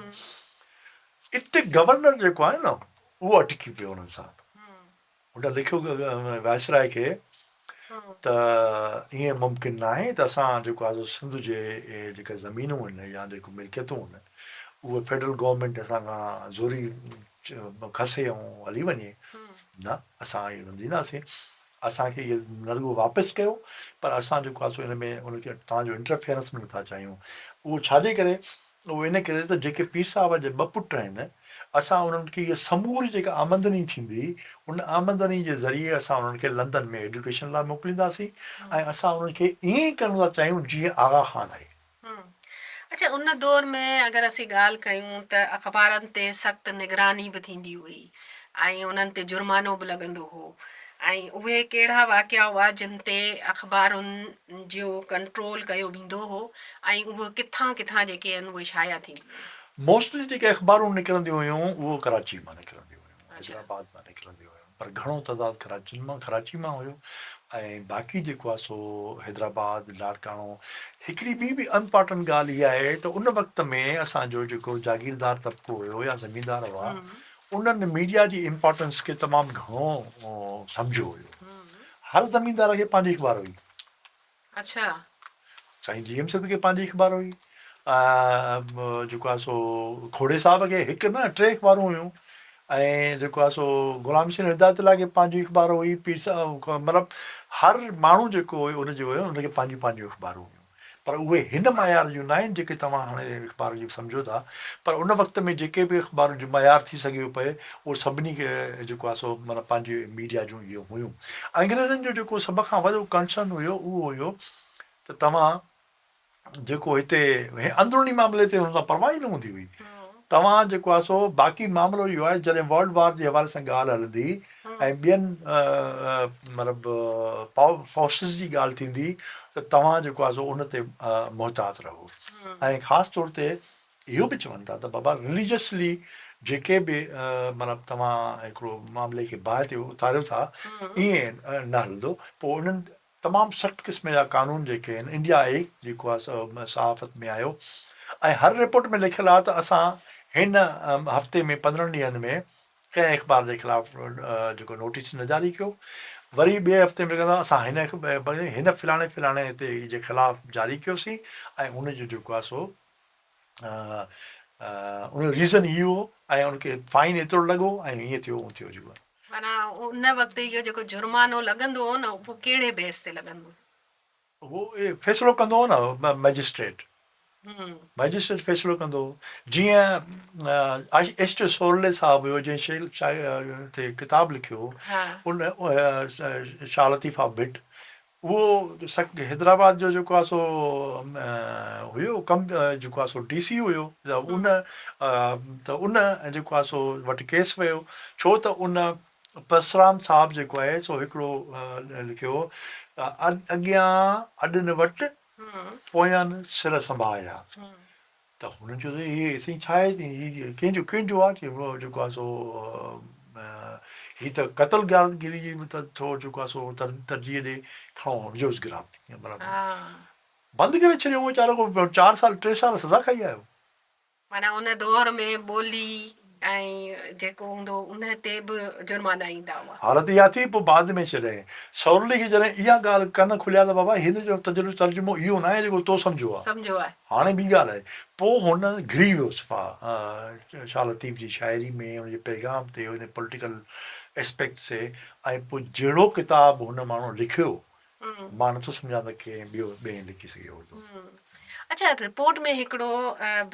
S2: اتي گورنر جيڪو آهي نه اهو اٽڪي پيو انهن سان. هن لکيو وائسراء کي ته ائين ممڪن ناهي ته اسان جيڪو آهي سو سنڌ جي جيڪا زمينون آهن يا جيڪو ملڪيتون آهن اهي فيڊرل گورنمينٽ اسان کان زوري کسي ۽ هلي وڃي نه اسان اهو نه ڏينداسين اسان کي اهي نه رڳو واپس ڪيو پر اسان جيڪو آهي سو ان ۾ ان کي توهان جو انٽرفيئرنس به نٿا چاهيون اهو ڇاجي ڪري اهو ان ڪري ته جيڪي پير صاحب جا ٻه پٽ آهن، اسان انهن کي اها سموري جيڪا آمدني ٿيندي، ان آمدني جي ذريعي اسان انهن کي لندن ۾ ايڊيوڪيشن لاء موڪلينداسين ۽ اسان انهن کي ائين ئي ڪرڻ ٿا چاهيون جيئن آغا خان آهي.
S1: اڇا ان دور ۾ اگر اسين ڳالهه ڪيون ته اخبارن تي سخت نگراني به ٿيندي هئي ۽ انهن تي جرمانو به لڳندو هو ۽ اهي ڪهڙا واقعا هئا جن تي اخبارن جو ڪنٽرول ڪيو ويندو هو ۽ اهي ڪٿان ڪٿان جيڪي آهن اهي شايع ٿينديون هيون.
S2: موسٽلي جيڪي اخبارون نڪرنديون هيون اهو ڪراچي مان نڪرنديون هيون، حيدرآباد مان نڪرنديون هيون پر گهڻو تعداد ڪراچين مان ڪراچي مان هيو ۽ باقي جيڪو آهي سو حيدرآباد، لاڙڪاڻو. هڪڙي ٻي به امپارٽنٽ ڳالهه اها آهي ته ان وقت ۾ اسان جو جيڪو جاگيردار طبقو هيو يا زميندار هئا انهن ميڊيا جي امپارٽنس کي تمام گهڻو سمجهيو هيو. هر زميندار کي پنهنجي اخبار هئي.
S1: اڇا.
S2: سائين جي ايم سيد کي پنهنجي اخبار هئي. جيڪو آهي سو کوڙي صاحب کي هڪ نه ٽي اخبارون هيون ۽ جيڪو آهي سو غلام حسين هدايت الله کي پنهنجي اخبار هئي پير صاحب مطلب هر ماڻهو جيڪو هيو ان جو هيو ان کي پنهنجيون پنهنجيون اخبارون هيون. پر اهي هن معيار جون ناهن جيڪي توهان هاڻي اخبار جون سمجهو ٿا پر ان وقت ۾ جيڪي به اخبارن جو معيار ٿي سگهيو پئي اهو سڀني کي جيڪو آهي سو معنيٰ پنهنجي ميڊيا جون اهي هيون. انگريزن جو جيڪو سڀ کان وڏو ڪنسرن هيو اهو هيو ته توهان جيڪو هتي اندروني معاملي تي هن سان پرواهه ئي نه هوندي هئي توهان جيڪو آهي سو باقي معاملو اهو آهي جڏهن ورلڊ وار جي حوالي سان ڳالهه هلندي ۽ ٻين مطلب پاور فورسز جي ڳالهه ٿيندي ته توهان جيڪو آهي سو ان تي محتاط رهو ۽ خاص طور تي اهو به چون ٿا ته بابا رليجسلي جيڪي به مطلب توهان هڪڙو معاملي کي باهه تي اتاريو ٿا ائين نه هلندو پوء انهن تمام سخت قسم جا قانون جيڪي آهن انڊيا ايڪٽ جيڪو آهي سو صحافت ۾ آيو ۽ هر رپورٽ ۾ لکيل آهي ته اسان هن هفتي ۾ 15 ڏينهن ۾ ڪنهن اخبار جي خلاف جيڪو نوٽيس نه جاري ڪيو وري ٻئي هفتي ۾ ڪندا اسان هن هن فلاڻي فلاڻي تي جي خلاف جاري ڪيوسين ۽ ان جو جيڪو آهي سو ان جو ريزن هي هو ۽ ان کي فائن ايترو لڳو ۽ هيئن ٿيو هون ٿيو جيڪو
S1: معنيٰ ان وقت اهو جيڪو جرمانو لڳندو هو نه اهو ڪهڙي بيس تي لڳندو هو؟
S2: اهو فيصلو ڪندو هو نه مئجسٽريٽ. مئجسٽريٽ فيصلو ڪندو هو. جيئن ايس ٽي سورلي صاحب هيو جنهن شيل تي ڪتاب لکيو هو ان شاهه لطيف آف ڀٽ اهو حيدرآباد جو جيڪو آهي سو هيو ڪم جيڪو آهي سو ڊي سي هيو ان ته ان جيڪو آهي سو وٽ ڪيس ويو ڇو ته ان پرسرام صاحب جيڪو آهي سو هڪڙو لکيو هو اڳيان اڏن وٽ پويان سر سنڀايا. ته هنن چيو ته هي سائين ڇا آهي هي ڪنهن جو ڪنهن جو آهي چي جيڪو آهي سو هي ته قتل غارت گيري جي ٿو جيڪو آهي سو ترجيح ڏي کڻو وجهوس گرفتار بند ڪري ڇڏيو ويچارو ڪو چار سال ٽي سال سزا کائي آيو.
S1: معنيٰ ان دور ۾ ٻولي ۽ جيڪو هوندو هو ان تي به جرمانا ايندا هئا.
S2: حالت اها ٿي پوء بعد ۾ جڏهن سورلي کي جڏهن اها ڳالهه ڪن کليا ته بابا هن جو تجربو ترجمو اهو ناهي جيڪو تو سمجهيو آهي.
S1: سمجهيو آهي.
S2: هاڻي ٻي ڳالهه آهي. پوء هن گهري ويو صفا شاهه لطيف جي شاعري ۾ ان جي پيغام تي ان جي پوليٽيڪل اسپيڪٽس تي ۽ پوء جهڙو ڪتاب هن ماڻهو لکيو مان نٿو سمجهان ته ڪنهن ٻيو ٻئين لکي سگهيو هوندو.
S1: اڇا رپورٽ ۾ هڪڙو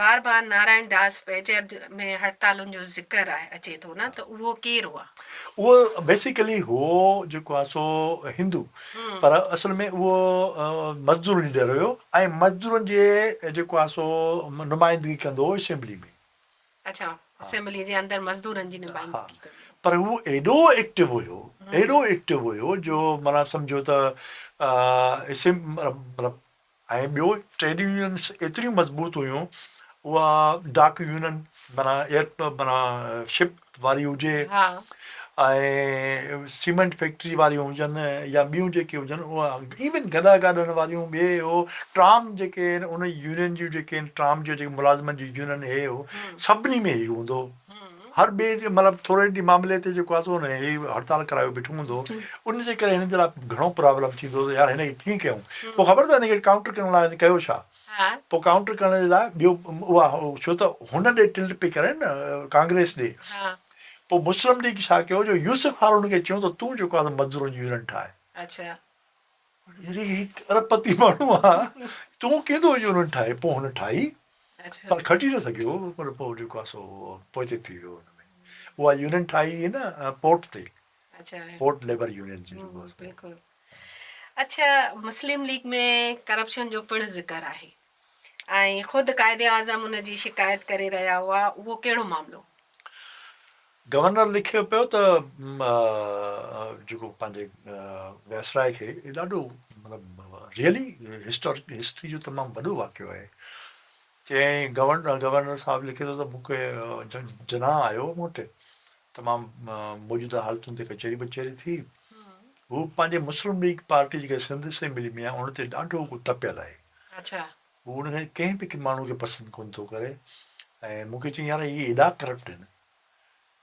S1: بار بار نارائڻ داس پيجر ۾ هڙتالن جو ذڪر آهي اچي ٿو نه ته اهو ڪير هئا؟
S2: اهو بيسيڪلي هو جيڪو آهي سو هندو پر اصل ۾ اهو مزدور ليڊر هيو ۽ مزدورن جي جيڪو آهي سو نمائندگي ڪندو هو اسيمبلي ۾.
S1: اڇا اسيمبلي جي اندر مزدورن جي نمائندگي ڪندو هو.
S2: پر هو ايڏو ايڪٽو هيو ايڏو ايڪٽو هيو جو معنيٰ سمجهو ته مطلب ۽ ٻيو ٽريڊ يونينس ايتريون مضبوط هيون اها ڊاڪ يونين معنيٰ ايئر معنيٰ شپ واري هجي ۽ سيمينٽ فيڪٽري واريون هجن يا ٻيون جيڪي هجن اها ايون گڏا گاڏن واريون ٻي هو ٽرام جيڪي آهن ان يونين جون جيڪي آهن ٽرام جي جيڪي ملازمن جي يونين هي هو سڀني ۾ هي هوندو هر ٻئي مطلب ٿوري ڏينهن معاملي تي جيڪو آهي سو هي هڙتال ڪرايو بيٺو هوندو ان جي ڪري هن جي لاء گهڻو پرابلم ٿيندو ته يار هن کي ڪيئن ڪيون پوء خبر اٿئي هن کي ڪائونٽر ڪرڻ لاء هن ڪيو ڇا پوء ڪائونٽر ڪرڻ جي لاء ٻيو اها ڇو ته هن ڏي ٽلٽ پئي ڪري نه ڪانگريس ڏي پوء مسلم ليگ ڇا ڪيو جو يوسف هارون کي چيو ته تون جيڪو آهي مزدورن جي يونين ٺاهه.
S1: اڇا.
S2: هي ارب پتي ماڻهو آ تون ڪيئن ٿو يونين ٺاهي پوء هن ٺاهي پر کٽي نه سگهيو پر پوء جيڪو آهي سو پوئتي ٿي ويو ان ۾ اها يونين ٺاهي هئي نه پورٽ تي پورٽ ليبر يونين جيڪو آهي.
S1: بلڪل اڇا مسلم ليگ ۾ ڪرپشن جو پڻ ذڪر آهي ۽ خود قائد اعظم ان جي شڪايت ڪري رهيا هئا، اهو ڪهڙو معاملو؟
S2: گورنر لکي پيو ته جيڪو پنهنجي وائسراء کي ڏاڍو مطلب ريئلي هسٽورڪ هسٽري جو تمام وڏو واقعو آهي. چيائين گورنر صاحب لکي ٿو ته مون کي جناح آيو مون وٽ تمام موجوده حالتن تي ڪچهري بچهري ٿي. هو پنهنجي مسلم ليگ پارٽي جيڪا سنڌ اسيمبلي ۾ آهي ان تي ڏاڍو تپيل آهي. هو ان کي ڪنهن به ماڻهو کي پسند ڪونه ٿو ڪري ۽ مون کي چيائين يار اهي ايڏا ڪرپٽ آهن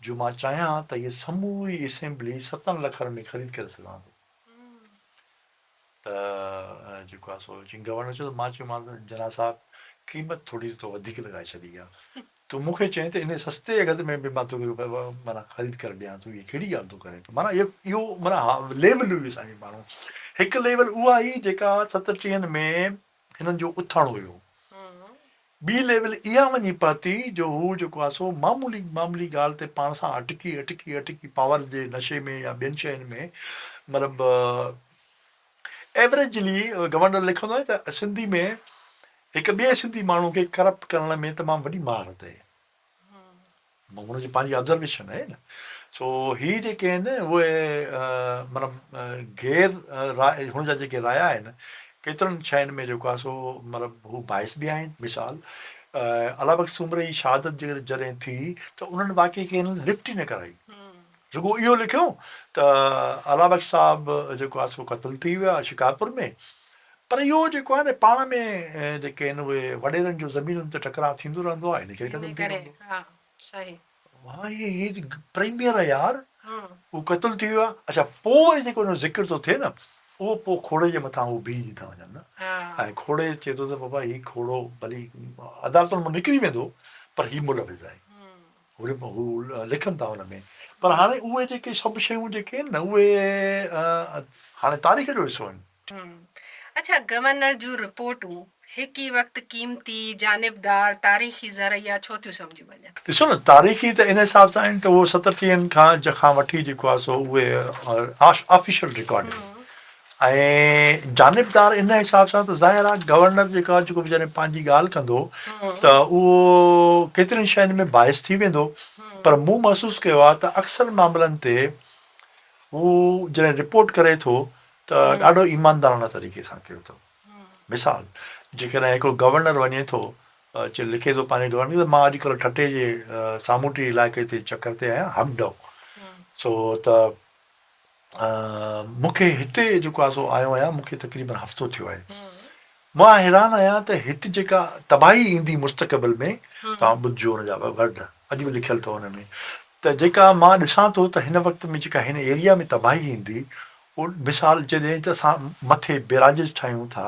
S2: جو مان چاهيان ته هيء سموري اسيمبلي ستن لکن ۾ خريد ڪري سگهان ٿو. ته جيڪو آهي سو چيائين گورنر چيو ته مان چيومانس جناح صاحب قيمت ٿوري تو وڌيڪ لڳائي ڇڏي آهي. تون مون کي چئين ته انهيء سستي اگهه ۾ به مان توکي معنيٰ خريد ڪري ڏيان ٿو، هيء ڪهڙي ڳالهه ٿو ڪرين؟ معنيٰ اهو معنيٰ ليول هئي اسان جي ماڻهو. هڪ ليول اها هئي جيڪا ستٽيهن ۾ هنن جو اٿڻ هيو. ٻي ليول اها وڃي پهتي جو هو جيڪو آهي سو معمولي معمولي ڳالهه تي پاڻ سان اٽڪي اٽڪي اٽڪي پاور جي نشي ۾ يا ٻين شين ۾ مطلب ايوريجلي گورنر لکندو آهي ته سنڌي ۾ هڪ ٻئي سنڌي ماڻهو کي ڪرپٽ ڪرڻ ۾ تمام وڏي مهارت آهي. هن جي پنهنجي آبزرويشن آهي نه. سو هي جيڪي آهن اهي مطلب غير راء هن جا جيڪي رايا آهن ڪيترن شين ۾ جيڪو آهي سو مطلب هو باعث به آهن. مثال الله بخش سومري جي شهادت جڏهن ٿي ته انهن واقعي کي هنن لفٽ ئي نه ڪرائي. رڳو اهو لکيو ته الله بخش صاحب جيڪو آهي سو قتل ٿي ويا شڪارپور ۾ پر اهو جيڪو آهي نه پاڻ ۾ جيڪي آهن اهي وڏيرن جو زمينن تي ٽڪراء ٿيندو رهندو آهي ان ڪري قتل ٿي ويندو. ها هي پريميئر آهي يار هو قتل ٿي ويو آهي اڇا پوء وري جيڪو ان جو ذڪر ٿو ٿئي نه اهو پوء کوڙي جي مٿان هو بيهجي ٿا وڃن نه ۽ کوڙي چئي ٿو ته بابا هي کوڙو ڀلي عدالتن مان نڪري ويندو پر هي ملوث آهي. هو لکن ٿا ان ۾ پر هاڻي اهي جيڪي سڀ شيون جيڪي آهن نه اهي هاڻي تاريخ جو حصو آهن.
S1: اڇا گورنر جون رپورٽون هڪ ئي وقت قيمتي، جانبدار، تاريخي ذريعا ڇو ٿيون سمجهيون وڃن؟
S2: ڏسو نه تاريخي ته ان حساب سان آهن ته اهو ستٽيهن کان کان وٺي جيڪو آهي سو اهي آفيشل رڪارڊ آهن ۽ جانبدار ان حساب سان ته ظاهر آهي گورنر جيڪو آهي جيڪو به جڏهن پنهنجي ڳالهه ڪندو ته اهو ڪيترين شين ۾ باعث ٿي ويندو پر مون محسوس ڪيو آهي ته اڪثر معاملن تي هو جڏهن رپورٽ ڪري ٿو ته ڏاڍو ايمانداراڻه طريقي سان ڪيو اٿو. مثال، جيڪڏهن هڪڙو گورنر وڃي ٿو چي لکي ٿو پنهنجي گورنر کي ته مان اڄڪلهه ٺٽي جي سامونڊي علائقي تي چڪر تي آهيان حبڊو سو ته مون کي هتي جيڪو آهي سو آيو آهيان مون کي تقريبن هفتو ٿيو آهي مان حيران آهيان ته هت جيڪا تباهي ايندي مستقبل ۾ توهان ٻڌجو ان جا ورڊ اڄ به لکيل اٿو ان ۾ ته جيڪا مان ڏسان ٿو ته هن وقت ۾ جيڪا هن ايريا ۾ تباهي ايندي مثال جڏهن ته اسان مٿي بيراجز ٺاهيون ٿا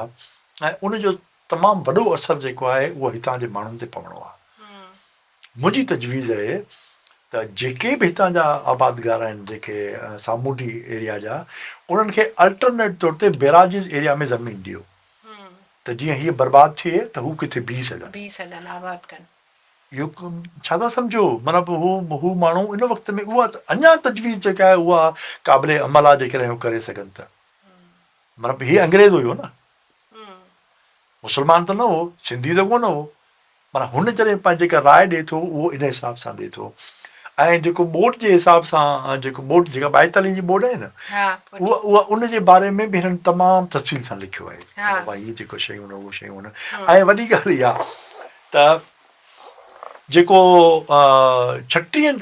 S2: ۽ ان جو تمام وڏو اثر جيڪو آهي اهو هتان جي ماڻهن تي پوڻو آهي. منهنجي تجويز آهي ته جيڪي به هتان جا آبادگار آهن جيڪي سامونڊي ايريا جا انهن کي الٽرنيٽ طور تي بيراجز ايريا ۾ زمين ڏيو ته جيئن هيء برباد ٿئي ته هو ڪٿي بيهي سگهن.
S1: بيهي سگهن آباد ڪن.
S2: اهو ڇا ٿا سمجهو؟ معنيٰ هو هو ماڻهو ان وقت ۾ اها اڃا تجويز جيڪا آهي اها قابل عمل آهي جيڪڏهن هو ڪري سگهن ته. معنيٰ هي انگريز هيو نه. مسلمان ته نه هو، سنڌي ته ڪونه هو. معنيٰ هن جڏهن پنهنجي جيڪا راء ڏئي ٿو اهو ان حساب سان ڏئي ٿو. ۽ جيڪو ٻوڏ جي حساب سان جيڪو ٻوڏ جيڪا ٻائيتاليهه جي ٻوڏ آهي نه اها اها ان جي باري ۾ به هنن تمام تفصيل سان لکيو آهي ته بابا هي جيڪو شيون آهن اهو شيون آهن ۽ وڏي ڳالهه اها ته جيڪو ڇٽيهن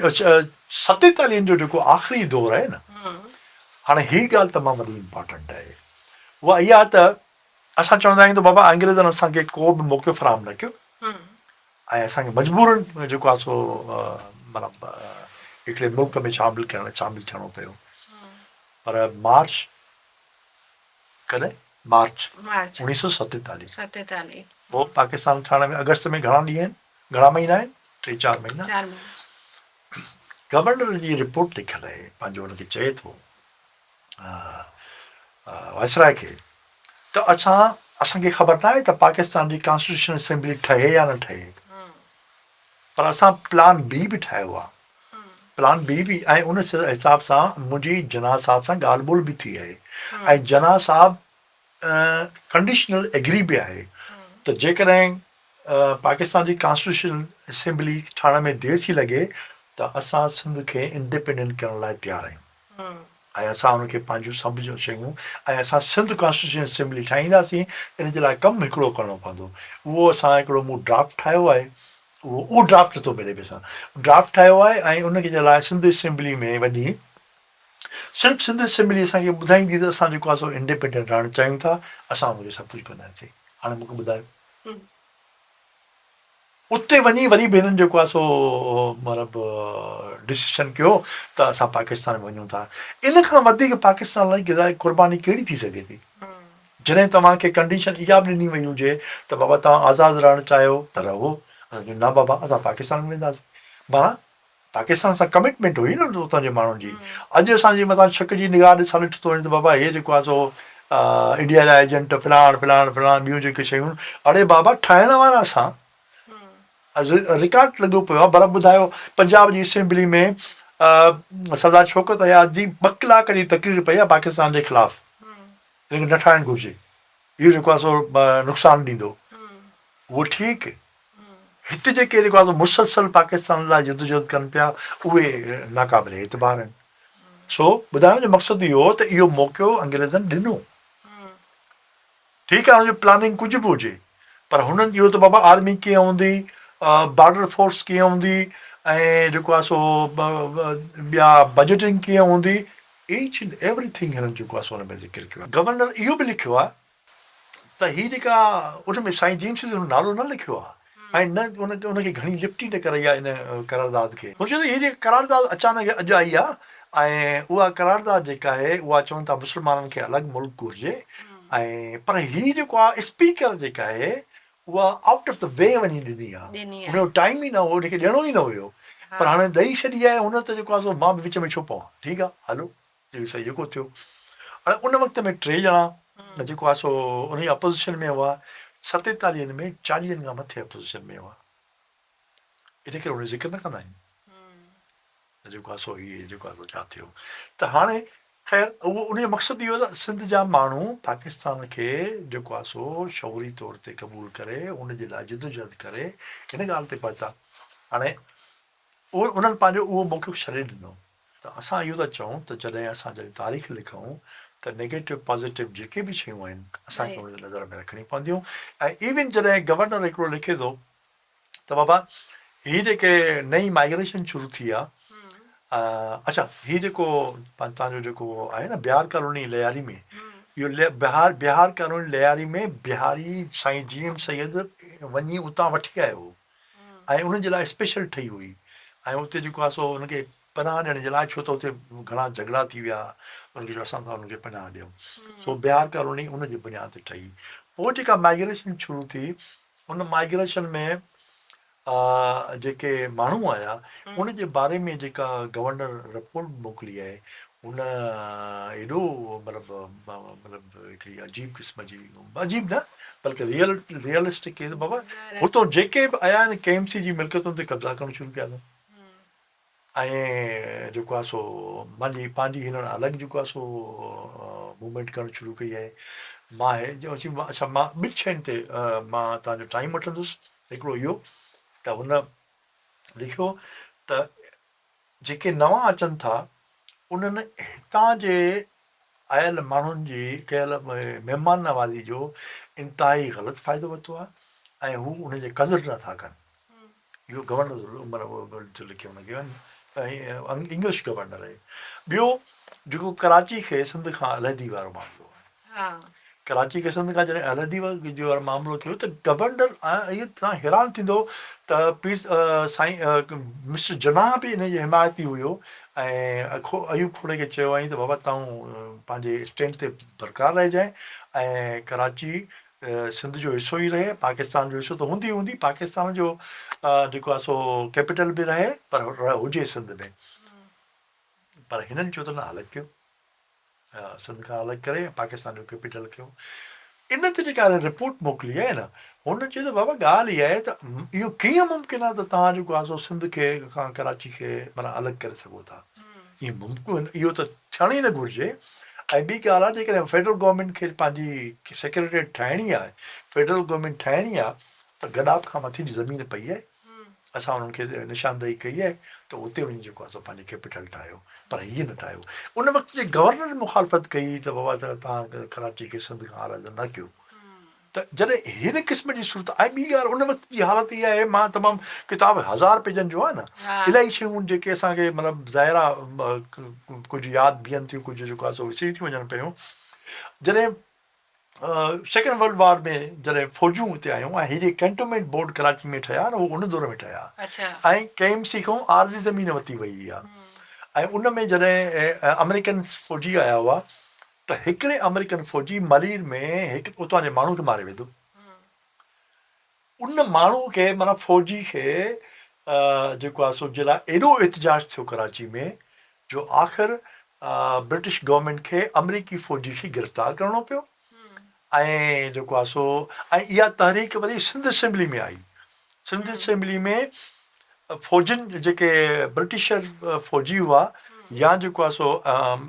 S2: ستيتاليهن جو جيڪو آخري دور آهي نه هاڻي هي ڳالهه تمام وڏي امپارٽنٽ آهي اها اها ته اسان چوندا آهيون ته بابا انگريزن اسان کي ڪو به موقعو فراهم نه ڪيو ۽ اسان کي مجبورن جيڪو آهي سو معنيٰ هڪڙي ملڪ ۾ شامل ڪرڻ شامل ٿيڻو پيو پر مارچ ڪڏهن؟ مارچ 1947. پوء پاڪستان ٺهڻ ۾ آگسٽ ۾ گهڻا ڏينهن آهن؟ گهڻا مهينا آهن؟ ٽي چار مهينا. گورنر جي رپورٽ لکيل آهي پنهنجو ان کي چئي ٿو وائسراء کي ته اسان اسان کي خبر ناهي ته پاڪستان جي ڪانسٽيٽيوشن اسيمبلي ٺهي يا نه ٺهي پر اسان پلان بي به ٺاهيو آهي. پلان بي به ۽ ان حساب سان منهنجي جناح صاحب سان ڳالهه ٻولهه به ٿي آهي ۽ جناح صاحب ڪنڊيشنل ايگري به آهي ته جيڪڏهن پاڪستان جي ڪانسٽيٽيوشن اسيمبلي ٺاهڻ ۾ دير ٿي لڳي ته اسان سنڌ کي انڊيپينڊنٽ ڪرڻ لاء تيار آهيون ۽ اسان ان کي پنهنجون سڀ شيون ۽ اسان سنڌ ڪانسٽيٽيوشن اسيمبلي ٺاهينداسين ان جي لاء ڪم هڪڙو ڪرڻو پوندو اهو اسان هڪڙو مون ڊرافٽ ٺاهيو آهي اهو اهو ڊرافٽ نٿو ملي پئي سان ڊرافٽ ٺاهيو آهي ۽ ان جي لاء سنڌ اسيمبلي ۾ وڃي صرف سنڌ اسيمبلي اسان کي ٻڌائيندي ته اسان جيڪو آهي سو انڊيپينڊنٽ رهڻ چاهيون ٿا اسان ان کي سڀ ڪجهه ڪنداسين هاڻي مون کي ٻڌايو اتي وڃي وري به هنن جيڪو آهي سو مطلب ڊسيشن ڪيو ته اسان پاڪستان ۾ وڃون ٿا. ان کان وڌيڪ پاڪستان لاء قرباني ڪهڙي ٿي سگهي ٿي؟ جڏهن توهان کي ڪنڊيشن اها به ڏني وئي هجي ته بابا توهان آزاد رهڻ چاهيو ته رهو، اسان چيو نه بابا اسان پاڪستان ۾ وينداسين. معنيٰ پاڪستان سان ڪمٽمينٽ هئي نه اتان جي ماڻهن جي. اڄ اسان جي مٿان شڪ جي نگاهه سان ڏٺو ٿو وڃي ته بابا هي جيڪو آهي سو انڊيا جا ايجنٽ فلاڻ فلاڻ فلاڻ ٻيون جيڪي شيون اڙي بابا ٺاهڻ وارا اسان رڪارڊ لڳو پيو آهي ڀلا ٻڌايو پنجاب جي اسيمبلي ۾ سردار شوڪت اياز جي ٻه ڪلاڪ جي تقرير پئي آهي پاڪستان جي خلاف ان کي نه ٺاهڻ گهرجي اهو جيڪو آهي سو نقصان ڏيندو اهو ٺيڪ هت جيڪي جيڪو آهي سو مسلسل پاڪستان لاء جدوجهد ڪن پيا اهي ناقابل اعتبار آهن. سو ٻڌائڻ جو مقصد اهو هو ته اهو موقعو انگريزن ڏنو. ٺيڪ آهي ان جو پلاننگ ڪجهه به هجي پر هنن اهو ته بابا آرمي ڪيئن هوندي، بارڊر فورس ڪيئن هوندي ۽ جيڪو آهي سو ٻيا بجيٽنگ ڪيئن هوندي ايچ اينڊ ايوري ٿنگ هنن جيڪو آهي سو ان ۾ ذڪر ڪيو آهي. گورنر اهو به لکيو آهي ته هي جيڪا ان ۾ سائين جيمس جو نالو نه لکيو آهي ۽ نه ان ان کي گهڻي لپٽي نه ڪرائي آهي ان قرارداد کي. هن چيو ته هي جيڪا قرارداد اچانڪ اڄ آئي آهي ۽ اها قرارداد جيڪا آهي اها چون ٿا مسلمانن کي الڳ ملڪ گهرجي ۽ پر هي جيڪو آهي اسپيڪر جيڪا آهي اها آئوٽ آف the V وڃي ڏني آهي ان جو ٽائيم ئي نه هو ان کي ڏيڻو ئي نه هيو پر هاڻي ڏئي ڇڏي آهي هن ته جيڪو آهي سو مان به وچ ۾ ڇو پوان ٺيڪ آهي هلو. جي سائين جيڪو ٿيو هاڻي ان وقت ۾ ٽي ڄڻا جيڪو آهي سو ان جي اپوزيشن ۾ هئا 47 ۾ چاليهن کان مٿي اپوزيشن ۾ هئا. ان ڪري ان جو ذڪر نه ڪندا آهن ته جيڪو آهي سو هي جيڪو آهي سو ڇا ٿيو ته هاڻي خير اهو ان جو مقصد اهو ته سنڌ جا ماڻهو پاڪستان کي جيڪو آهي سو شعوري طور تي قبول ڪري ان جي لاء جدوجهد ڪري ان ڳالهه تي پهتا. هاڻي اهو انهن پنهنجو اهو موقف ڇڏي ڏنو ته اسان اهو ٿا چئون ته جڏهن اسان جڏهن تاريخ لکون ته نيگيٽو پازيٽو جيڪي به شيون آهن اسان کي ان کي نظر ۾ رکڻيون پونديون ۽ ايون جڏهن گورنر هڪڙو لکي ٿو ته بابا هي جيڪي نئين مائگريشن شروع ٿي آ اڇا هي جيڪو تان جو جيڪو آهي نه بهار ڪالوني لياري ۾ اهو بهار بهار ڪالوني لياري ۾ بهاري سائين جي ايم سيد وڃي اتان وٺي آيو هو ۽ انهن جي لاء اسپيشل ٺهي هئي ۽ اتي جيڪو آ سو ان کي پناهه ڏيڻ جي لاء ڇو ته اتي گهڻا جهڳڙا ٿي ويا انهن کي چيو اسان ٿا انهن کي پناهه ڏيون سو بهار ڪالوني ان جي بنياد تي ٺهي پوء جيڪا مائگريشن شروع ٿي ان مائگريشن ۾ جيڪي ماڻهو آيا ان جي باري ۾ جيڪا گورنر رپورٽ موڪلي آهي ان ايڏو مطلب مطلب هڪڙي عجيب قسم جي عجيب نه بلڪه ريئل ريئلسٽڪ ڪيس بابا هتو جيڪي به آيا آهن ڪي ايم سي جي ملڪيتن تي قبضا ڪرڻ شروع ڪيا اٿن. ۽ جيڪو آهي سو مانجي پنهنجي هنن الڳ جيڪو آهي سو موومينٽ ڪرڻ شروع ڪئي آهي مان هي اڇا مان ٻن شين تي مان توهان جو ٽائيم وٺندس هڪڙو اهو ته هن لکيو ته جيڪي نوان اچن ٿا انهن هتان جي آيل ماڻهن جي ڪيل مهمان نوازي جو انتهائي غلط فائدو ورتو آهي ۽ هو ان جي قدر نٿا ڪن اهو گورنر ٿو لکي ان کي انگلش گورنر آهي ٻيو جيڪو ڪراچي کي سنڌ کان علحدي وارو معاملو آهي ڪراچي کي سنڌ کان جڏهن علحدي جو وارو معاملو ٿيو ته گورنر اهو تان حيران ٿيندو ته پير سائين مسٽر جناح به ان جي حمايتي هيو ۽ ايوب کوڙي کي چيو هئائين ته بابا تون پنهنجي اسٽينڊ تي برقرار رهجانء ۽ ڪراچي سنڌ جو حصو ئي رهي، پاڪستان جو حصو ته هوندي ئي هوندي، پاڪستان جو جيڪو آهي سو ڪيپيٽل به رهي پر هجي سنڌ ۾. پر هنن چيو ته نه الڳ ڪيو، سنڌ کان الڳ ڪري پاڪستان جو ڪيپيٽل ڪيو. ان تي جيڪا رپورٽ موڪلي آهي نه، هن چيو ته بابا ڳالهه اها آهي ته اهو ڪيئن ممڪن آهي ته توهان جيڪو آهي سو سنڌ کي کان ڪراچي کي معنيٰ الڳ ڪري سگهو ٿا. اهو ممڪن اهو ته ٿيڻ ئي نه گهرجي ۽ ٻي ڳالهه آهي جيڪڏهن فيڊرل گورنمينٽ کي پنهنجي سيڪريٽريٽ ٺاهڻي آهي فيڊرل گورنمينٽ ٺاهڻي آهي ته گڏاپ کان مٿي جي زمين پئي آهي اسان انهن کي نشاندهي ڪئي آهي ته اتي وڃي جيڪو آهي سو پنهنجي ڪيپيٽل ٺاهيو پر هيء نه ٺاهيو ان وقت جي گورنر مخالفت ڪئي ته بابا توهان ڪراچي کي سنڌ کان الڳ نه ڪيو ته جڏهن هن قسم جي صورت ۽ ٻي ڳالهه ان وقت جي حالت اها آهي مان تمام ڪتاب هزار پيجن جو آهي نه الاهي شيون جيڪي اسان کي مطلب ظاهر آهي ڪجهه ياد بيهن ٿيون ڪجهه جيڪو آهي سو وسري ٿيون وڃن پيون جڏهن سيڪنڊ ورلڊ وار ۾ جڏهن فوجون اتي آيون ۽ هي جي ڪينٽومينٽ بورڊ ڪراچي ۾ ٺهيا نه اهو ان دور ۾ ٺهيا ۽ ڪي ايم سي کان عارضي زمين ورتي وئي هئي ۽ ان ۾ جڏهن آمريڪن فوجي آيا هئا ته هڪڙي آمريڪن فوجي ملير ۾ هڪ اتان جي ماڻهو کي ماري وڌو. ان ماڻهو کي معنيٰ فوجي کي جيڪو آهي سو جي لاء ايڏو احتجاج ٿيو ڪراچي ۾ جو آخر برٽش گورنمينٽ کي آمريڪي فوجي کي گرفتار ڪرڻو پيو ۽ جيڪو آهي سو ۽ اها تحريڪ وري سنڌ اسيمبلي ۾ آئي. سنڌ اسيمبلي ۾ فوجين جيڪي برٽشر فوجي هئا يا جيڪو آهي سو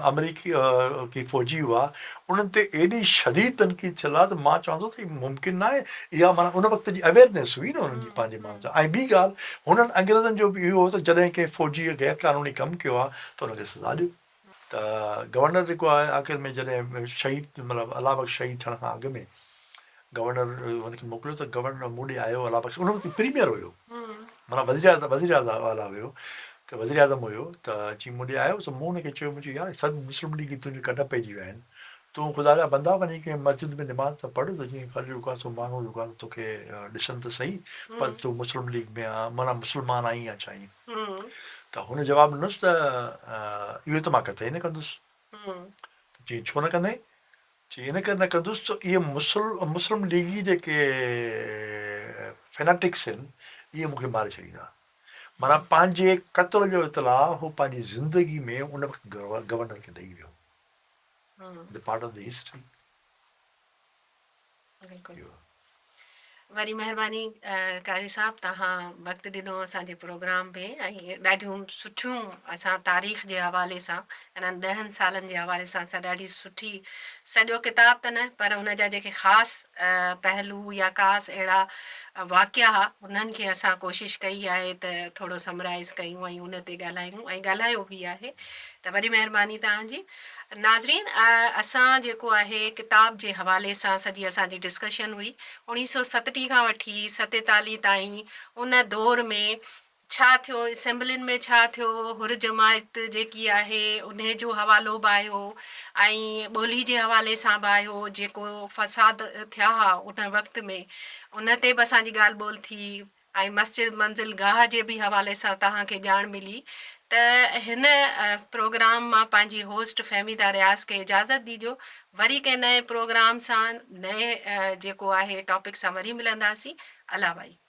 S2: آمريڪي فوجي هئا انهن تي ايڏي شديد تنقيد ٿيل آهي ته مان چوان ٿو ته هي ممڪن ناهي اها معنيٰ ان وقت جي اويئرنيس هئي نه انهن جي پنهنجي ماڻهن سان ۽ ٻي ڳالهه هنن انگريزن جو به اهو هو ته جڏهن ڪنهن فوجيء غير قانوني ڪم ڪيو آهي ته ان کي سزا ڏيو. ته گورنر جيڪو آهي آخر ۾ جڏهن شهيد مطلب الله بخش شهيد ٿيڻ کان اڳ ۾ گورنر هن کي موڪليو ته گورنر مون ڏي آيو الله بخش ان وقت پريميئر هيو معنيٰ وزير وزير اعليٰ هيو ته وزير اعظم هيو ته اچي مون ڏي آيو ته مون هن کي چيو مون چيو يار سڀ مسلم ليگي تنهنجي ڪڍ پئجي ويا آهن تون خدا جا بندا وڃي ڪنهن مسجد ۾ نماز ته پڙهه ته جيئن ڪل جيڪو آهي سو ماڻهو جيڪو آهي توکي ڏسن ته سهي پر تون مسلم ليگ ۾ آهين معنيٰ مسلمان آهين يا ڇا آهين ته هن جواب ڏنس ته اهو ته مان قطعي نه ڪندس. ته چيائين ڇو نه ڪندين؟ چيائين ان ڪري نه ڪندس ته اهي مسلم ليگي جيڪي فيناٽڪس آهن اهي مون کي ماري ڇڏيندا. معنيٰ پنهنجي قتل جو اطلاع هو پنهنجي زندگي ۾ ان وقت گورنر کي ڏئي ويو. The part of the history.
S1: بلڪل. وڏي مهرباني قاضي صاحب توهان وقت ڏنو اسان جي پروگرام ۾ ۽ ڏاڍيون سٺيون اسان تاريخ جي حوالي سان انهن ڏهن سالن جي حوالي سان اسان ڏاڍي سٺي سڄو ڪتاب ته نه پر ان جا جيڪي خاص پهلو يا خاص اهڙا واقعا ها انهن کي اسان ڪوشش ڪئي آهي ته ٿورو سمرائز ڪيون ۽ ان تي ڳالهايون ۽ ڳالهايو به آهي ته وڏي مهرباني توهان جي. ناظرين اسان جيڪو آهي ڪتاب جي حوالي سان سڄي اسان جي ڊسڪشن هئي اوڻيهه سو ستٽيهه کان وٺي ستيتاليهه تائين ان دور ۾ ڇا ٿيو اسيمبلين ۾ ڇا ٿيو حر جماعت جيڪي آهي انهي جو حوالو به آيو ۽ ٻولي جي حوالي سان به آيو جيڪو فساد ٿيا ها ان وقت ۾ ان تي به اسان جي ڳالهه ٻولهه ٿي ۽ مسجد منزل گاهه جي به حوالي سان توهان کي ڄاڻ ملي ته هن پروگرام مان پنهنجي هوسٽ فهميده رياض کي اجازت ڏيجو وري ڪنهن نئين پروگرام سان نئين جيڪو آهي ٽاپڪ سان وري ملنداسين الله ڀائي.